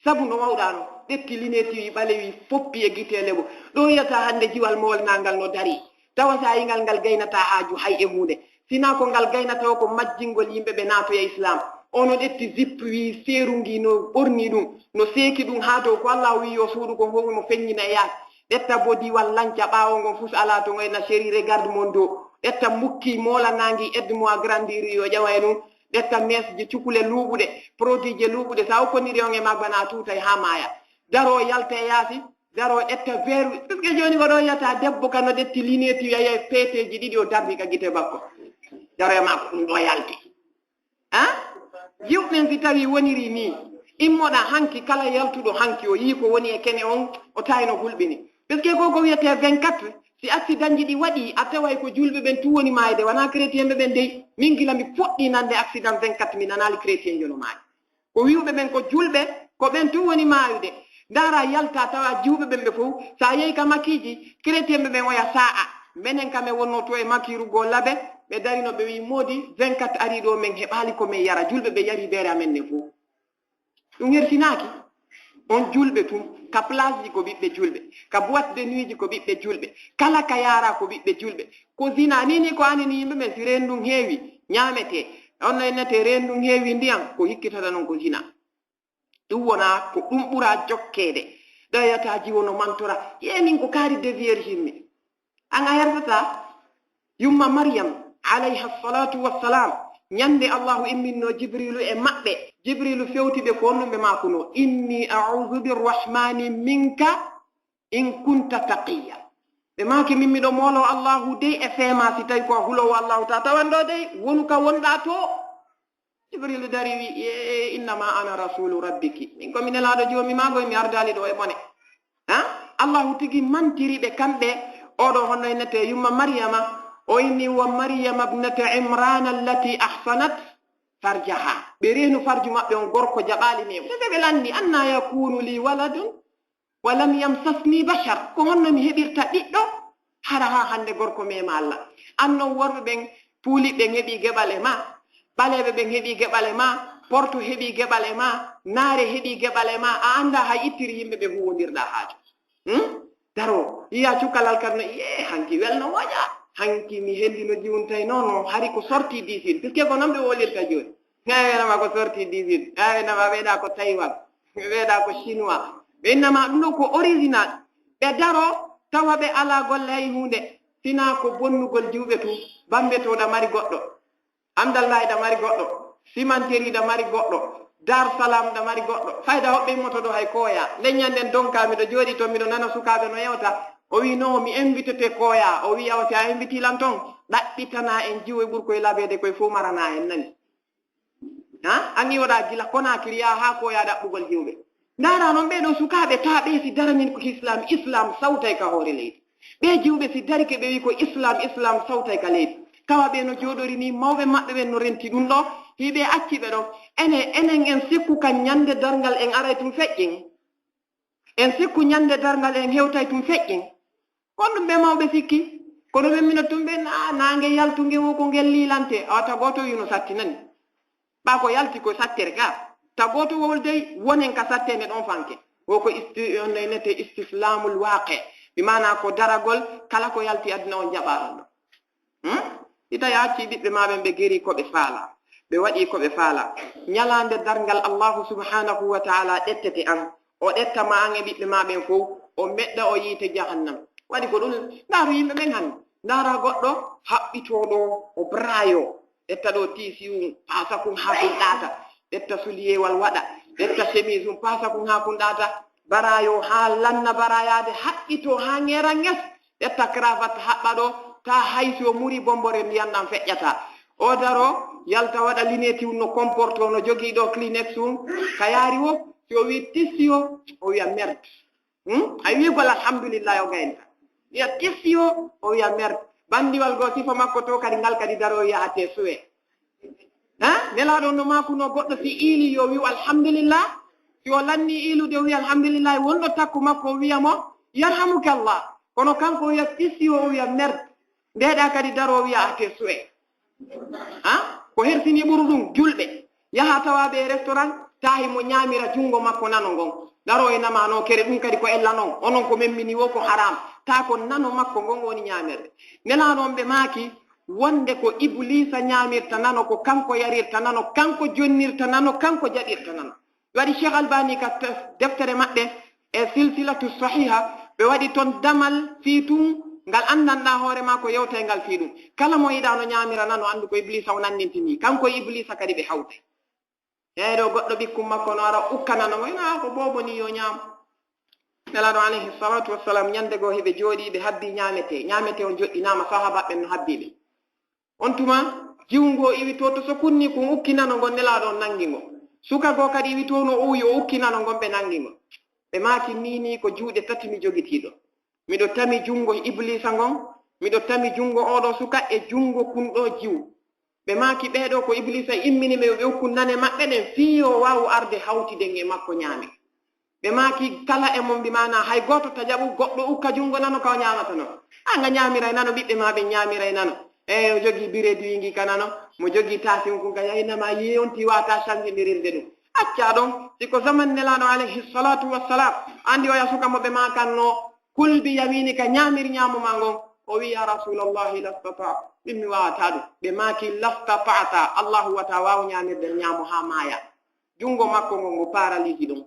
Sabu no wawɗa no ƴetti linetti wi ɓalewi foppi e gite lebo. Ɗo yiyata hannde jiwal mowolnangal no dari. Tawa sa yingal ngal gaynata haaju hay e huunde. Sina ko ngal gaynata o ko majjingol yimɓe ɓe naatoya Islam. Ono ƴetti zip wi seerungi no ɓorni ɗum, no seeki ɗum haa dow ko Allah wi yo suuɗu ko howi mo feññina e yaasi. Ƴetta bodiwal lanca ɓaawo ngon fus ala to ngoyna chéri regarde mon do. Ƴetta mukki mola nangi aide mo a grandir yo ƴawa e ɗum. Ƴetta mesji cukule luuɓuɗe, produit je luuɓuɗe sa o konniri on e magba na tuutay haa maaya. Daro yalta e yaasi, daro ƴetta veru. Puisque jooni ko ɗo yiyata debbo ka no ƴetti linetti yaya peeteeji ɗiɗi o darni ka gite makko. Daro e makko ɗum ɗo yalti. A jiwɓen si tawi woniri ni immoɗa hanki kala yaltuɗo hanki o yii ko woni e kene on o tawino hulɓini. Puisque ko ko wiyete vingt-quatre si accident ji ɗi waɗi a taway ko julɓe ɓen tu woni maayde wona chrétien ɓe ɓen dey. Min gila mi fuɗɗi nande accident vingt-quatre mi nanali chrétien jono maayi. Ko wiwɓe ɓen ko julɓe ko ɓen tu woni maayude. Ndara yalta tawa jiwɓe ɓen ɓe fof sa yehi ka makiji chrétien ɓe ɓen oya sa'a. Menen kam e wonno to e makiru go labe ɓe darino ɓe wi modi vingt-quatre ari ɗo men heɓali ko men yara julɓe ɓe yari beere amen ne fof. Ɗum hersinaaki. On julɓe tun ka place ji ko ɓiɓɓe julɓe, ka boîte de nuit ji ko ɓiɓɓe julɓe, kala ka yaara ko ɓiɓɓe julɓe. Ko zina ni ni ko anini yimɓe ɓen si reen ɗum heewi ñaamete. On no innete reen ɗum heewi ndiyam ko hikkitata non ko zina. Ɗum wona ko ɗum ɓura jokkeede. Ɗayata jiwo no mantora yemin ko kaari de vierge mi. An a hersata yumma Maryam alayha salatu wassalam ñande Allahu imminno Jibrilu e maɓɓe. Jibrilu fewti ɓe ko honɗum ɓe makuno inni a'udhu birrahmani minka in kunta taqiya. Ɓe maki min miɗo molo Allahu dey e fema si tawi ko a hulowo Allahu ta tawanɗo dey wonu ka wonɗa to. Jibrilu dari wi e innama ana rasulu rabbiki min ko mi nelaɗo jomi ma goy mi ardali ɗo e bone. Ha? Allahu tigi mantiri ɓe kamɓe. Oɗo honno innete yumma Maryama o inni wa Maryama bnata Imran allati ahsanat farjaha. Ɓe renu farju maɓɓe on gorko jaɓali memo sese ɓe lanni anna yakunu li waladun wa lam yamsasni bashar ko honno mi heɓirta ɓiɗɗo. Hara ha hande gorko mema Allah annon worɓe ɓen puuliɓɓe heɓi geɓal e ma. Ɓaleeɓe ɓen heɓi geɓal e ma. Porto heɓi geɓal e ma. Naare heɓi geɓal e ma a annda hay ittiri yimɓe ɓe huwondirɗa haaju. Hmm? Daro yiya cukalal kadi no iye hanki welno moƴa. Hanki mi hendi no jiwuntay nono hari ko sorti disin puisque ko noon ɓe wolirta jooni. Ngawenama ko sorti disin ngawenama ɓeɗa ko taïwan ɓeɗa ko chinois. Ɓe innama ɗum ɗo ko original. Ɓe daro tawa ɓe ala golle hay hunde. Sina ko bonnugol jiwɓe tun bambe to ɗa mari goɗɗo. Amdallahi ɗa mari goɗɗo. Simanteri ɗa mari goɗɗo. Dar salam ɗa mari goɗɗo fayda hoɓɓe immoto ɗo hay koya. Leññan ɗen donka miɗo jooɗi toon miɗo nana sukaaɓe no yewta. O wi no mi invitete koya o wi yawa si a inviti lan toon ɗaɓɓitana en jiwo e ɓurkoye labede koye fof marana en nani. Ha an iwoɗa gila konakiri yaha ha koya ɗaɓɓugol jiwɓe. Ndara noon ɓeɗo sukaaɓe ta ɓe si daranin ko islam islam sawtay ka hoore leydi. Ɓe jiwɓe si darike ɓe wi ko islam islam sawtay ka leydi. Tawa ɓe no jooɗori ni mawɓe maɓɓe ɓen no renti ɗum ɗo. Hiɓe acci ɓe ɗo. Ene enen en sikku kan ñande darngal en aray tum feƴƴen. En sikku ñande darngal en hewtay tum feƴƴen. Kon ɗum ɓe mawɓe sikki. Kono ɓe mino tum ɓe na nange yaltu nge wo ko ngel lilante awata goto wino sattinani. Ɓa ko yalti ko sattere ga ta goto wowol dey wonen ka sattene ɗon fanke. Wo ko isti on naynete istislamul waqe. Bi mana ko daragol kala ko yalti aduna on jaɓa ɗon ɗo. Hmm? Ita ya acci ɓiɓɓe ma ɓen ɓe geri ko ɓe faala. Ɓe waɗi ko ɓe faala. Ñalande darngal Allahu subhanahu wa ta'ala ɗettete an. O ɗetta ma an e ɓiɓɓe ma ɓen fow. O meɗɗa o yiite jahannam. Waɗi ko ɗum ndaru yimɓe ɓen hannde. Ndara goɗɗo haɓɓitoɗo o brayo. Ƴetta ɗo tiisi um paasa kun haa kun ɗaata. Ƴetta suliyewal waɗa. Ƴetta chemise um paasa kun haa kun ɗaata. Barayo haa lanna barayaade haɓɓito haa ŋeera ŋes. Ƴetta cravate haɓɓa ɗo taa hay si o muri bombore ndiyan ɗan feƴƴata. O daro yalta waɗa lineti um no comporto no jogii ɗo clinex um ka yaari wo si o wi tisiyo o wiya merde. Hmm? A wiigol alhamdulillahi o gaynta wiya tisiyo o wiya merde. Bandiwal goo sifa makko to kadi ngal kadi daro wiya ate suwe. Ha nelaɗo no makuno goɗɗo si iili yo wiw alhamdulillah. Si o lanni iilude o wiya alhamdulillahi wonɗo takku makko o wiya mo yarhamuka Allah. Kono kanko o wiya tisiyo o wiya merde. Ndeɗa kadi daro o wiya ate suwe. Ha ko hersini ɓuru ɗum julɓe. Yaha tawa ɓe restaurant, tahi mo ñaamira junngo makko nano ngon. Daro e nama no kere, ɗum kadi ko ella non. Onon ko memmini wo ko haram. Ta ko nano makko ngon woni ñaamirde. Nelaaɗo on ɓe maaki, wonde ko Ibliisa ñaamirta nano, ko kanko yarirta nano, kanko jonnirta nano, kanko jaɓirta nano. Ɓe waɗi Cheikh Albani ka te-, deftere maɓɓe e Silsilatu Sahiha, ɓe waɗi ton damal fii tun ngal anndanɗaa hoore maa ko yewtay ngal fii ɗum. Kala mo yiɗaa no ñaamira nano, anndu ko Ibliisa o nannintini. Kanko e Ibliisa kadi ɓe hawtay. Eey, ɗo goɗɗo ɓikkun makko no ara ukkanano mo, ina ko boobo ni yo ñaam. Nelaaɗo alayhi salatu wassalam, ñande goo hiɓe jooɗii, ɓe habbii ñaametee. Ñaametee on joɗɗinaama, sahaabaaɓe ɓen no habbii ɓe. On tuma, jiwu ngu o iwi to, to so kunni kun ukkinano ngon, Nelaaɗo on nangi ngo. Suka goo kadi iwi to no o uwi, o ukkinano ngon, ɓe nangi ngo. Ɓe maaki, nii nii ko juuɗe tati mi jogitii ɗo. Miɗo tami junngo Ibliisa ngon, miɗo tami junngo oo ɗoo suka e junngo kun ɗoo jiwu. Ɓe maaki, ɓee ɗoo ko Ibliisa immini ɓe, yo ɓe ukku nane maɓɓe ɗen, fii yo waawu arde hawtiden e makko ñaame. Ɓe maaki, kala e mon, bi maanaa hay gooto tajaɓu, goɗɗo ukka junngo nano ka o ñaamata non. An a ñaamiray nano, ɓiɓɓe maa ɓen ñaamiray nano. E o jogii bireedi wingi ka nano, mo jogii taasin kun ka yaynama, yonti waata sanngindirirde ɗum. Accaa ɗon, si ko zaman Nelaaɗo alayhi salatu wassalam, anndi oya suka mo ɓe maakanno, "Kul bi yaminika, ñaamir ñaamo maa ngon." O wi'i, "Ya Rasulallahi, lastata, min mi waawataa ɗum." Ɓe maaki, "Lastata, Allahu wata waawu ñaamirde ñaamo haa maaya." Junngo makko ngon ngo paralisi ɗum.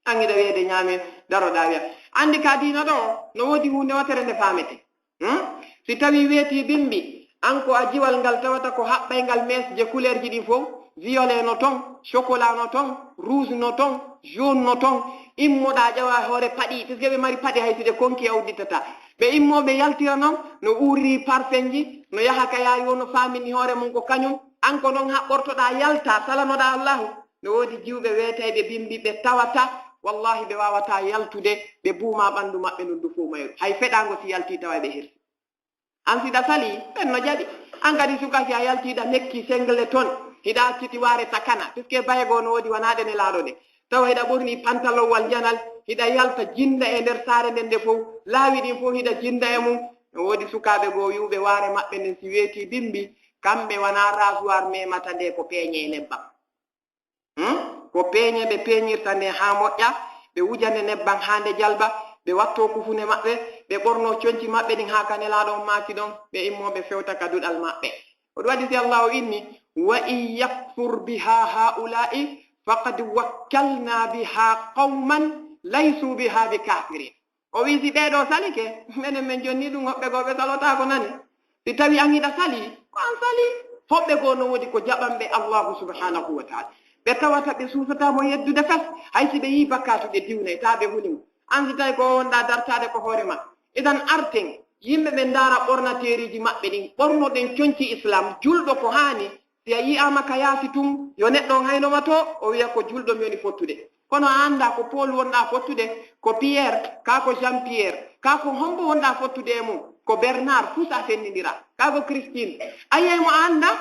An hiɗa wi'ede ñaame, daroɗaa wi'a. Anndi ka diina ɗo, no woodi huunde wotere nde faamete. Hmm? Si tawii weetii bimbi, an ko a jiwal ngal tawata ko haɓɓayngal mees je couleurji ɗin fow, violet no ton, chocolat no ton, rouge no ton, jaune no ton, immoɗaa ƴawa hoore paɗi, puisque ɓe mari paɗi hay si ɗe konki a uddittataa. Ɓe immoo ɓe yaltira non, no uuriri parfumji, no yaha ka yaawi wo no faamini hoore mum ko kañum, an ko non haɓɓortoɗaa yaltaa, salanoɗaa Allahu. No woodi jiwɓe weetayɓe bimbi ɓe tawata, wallahi ɓe waawataa yaltude, ɓe buuma ɓanndu maɓɓe ndun du fow mayru. Hay feɗaango si yaltii tawa ɓe hirsi. An si ɗa sali, ɓen no jaɓi. An kadi suka si a yaltii ɗa mekki singlet ton, hiɗa acciti waare takana, puisque baye goo no woodi wanaa ɗe Nelaaɗo ɗe. Tawa hiɗa ɓorni pantalowal njanal, hiɗa yalta jinda e nder saare nden nde fow, laawi ɗin fow hiɗa jinda e mum. No woodi sukaaɓe goo wi'uɓe waare maɓɓe nden si weetii bimbi, kamɓe wanaa rasoir memata nde ko peeñe e nebbam. Hmm? Ko peeñe ɓe peeñirta nde haa moƴƴa, ɓe wuja nde nebbam haa nde jalba, ɓe wattoo kufune maɓɓe, ɓe ɓornoo conci maɓɓe ɗin haa ka Nelaaɗo on maaki ɗon, ɓe immoo ɓe fewta ka duɗal maɓɓe. Ko ɗum waɗi si Allaahu inni, "Wa in yakfur biha haula'i faqad wakkalna biha qawman laysu biha bi kafirin." O wi'i, si ɓee ɗoo salike, menen men jonni ɗum, hoɓɓe goo ɓe salotaako nane. Si tawi an hiɗa sali, ko an sali. Hoɓɓe goo no woodi ko jaɓanɓe Allahu subhanahu wa ta'ala. Ɓe tawata ɓe suusataa mo yeddude fes, hay si ɓe yii bakkaatu ɓe diwnay, taa ɓe huli mo. An si tawi ko wonɗaa dartaade ko hoore ma. Idan arten, yimɓe ɓe ndaara ɓornateeriiji maɓɓe ɗin, ɓornoɗen conci Islam, julɗo ko haani, si a yi'aama ka yaasi tun, yo neɗɗo on hayno ma to, o wi'a ko julɗo mi woni fottude. Kono a anndaa ko Paul wonɗaa fottude, ko Pierre, kaa ko Jean Pierre, kaa ko hombo wonɗaa fottude e mum, ko Bernard, fuu sa fenndindira, kaa ko Christine. A yi'ay mo a anndaa?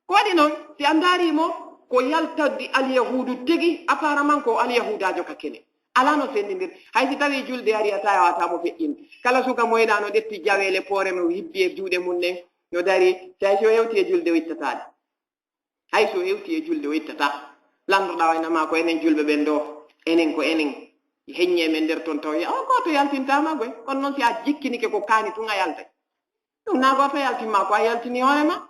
Ko waɗi non, si a ndaarii mo, ko yaltorde alyahuudu tigi, apparemment ko alyahuudaajo ka kene. Alaa no fenndindir. Hay si tawii julde arii a taawataa mo feƴƴinde. Kala suka mo yiɗaa no ƴetti jaweele poore no hibbi e juuɗe mum ɗen, no darii, si hay si o hewtii e julde o ittataa ɗe. Hay so hewtii e julde o ittataa. Lanndorɗaa wayna maa ko enen julɓe ɓen ɗoo, enen ko enen. Heññii men nder ton taw, o gooto yaltintaama goy. Kono non si a jikkinike ko kaani tun a yaltay. Ɗum naa gooto yaltin maa, ko a yaltini hoore ma.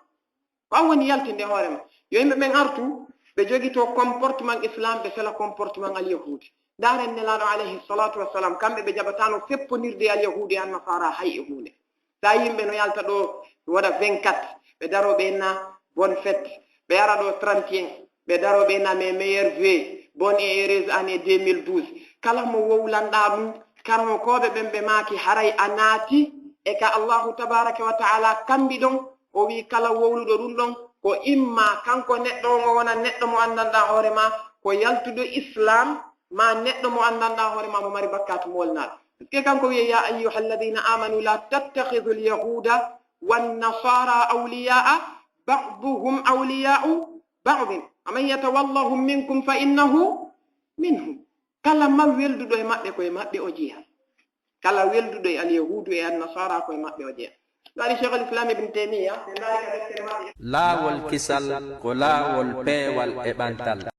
Ko an woni yaltinde hoore ma. Yo yimɓe ɓen artu, ɓe jogitoo comportement Islam, ɓe sela comportement alyahuudi. Ndaaren Nelaaɗo alayhi salatu wassalam, kamɓe ɓe jaɓataano feppondirde e alyahuudi e annasara hay e huunde. Sa yimɓe no yalta ɗo, waɗa vingt-quatre, ɓe daro ɓe na bonne fête, ɓe ara ɗo trente et un, ɓe daro ɓe na mes meilleurs vœux, bonne et heureuse année deux mille douze. Kala mo wowlanɗaa ɗum, karamokooɓe ɓen ɓe maaki haray a naati e ka Allahu tabaraka wa ta'ala kambi ɗon, o wi kala wowluɗo ɗum ɗon, ko imma kanko neɗɗo on o wona neɗɗo mo anndanɗaa hoore ma, ko yaltuɗo Islam, ma neɗɗo mo anndanɗaa hoore ma mo mari bakkaatu mo wolnaaɗo. Puisque kanko wi'e, "Ya ayyuha alladhina amanu la tattakhidhu al-yahuda wan nasara awliya'a, ba'duhum awliya'u ba'din, wa man yatawallahum minkum fa innahu minhum." Kala ma welduɗo e maɓɓe, ko e maɓɓe o jeya. Kala welduɗo e alyahuudu e annasara, ko e maɓɓe o jeya. Laawol kisal ko laawol peewal e ɓantal.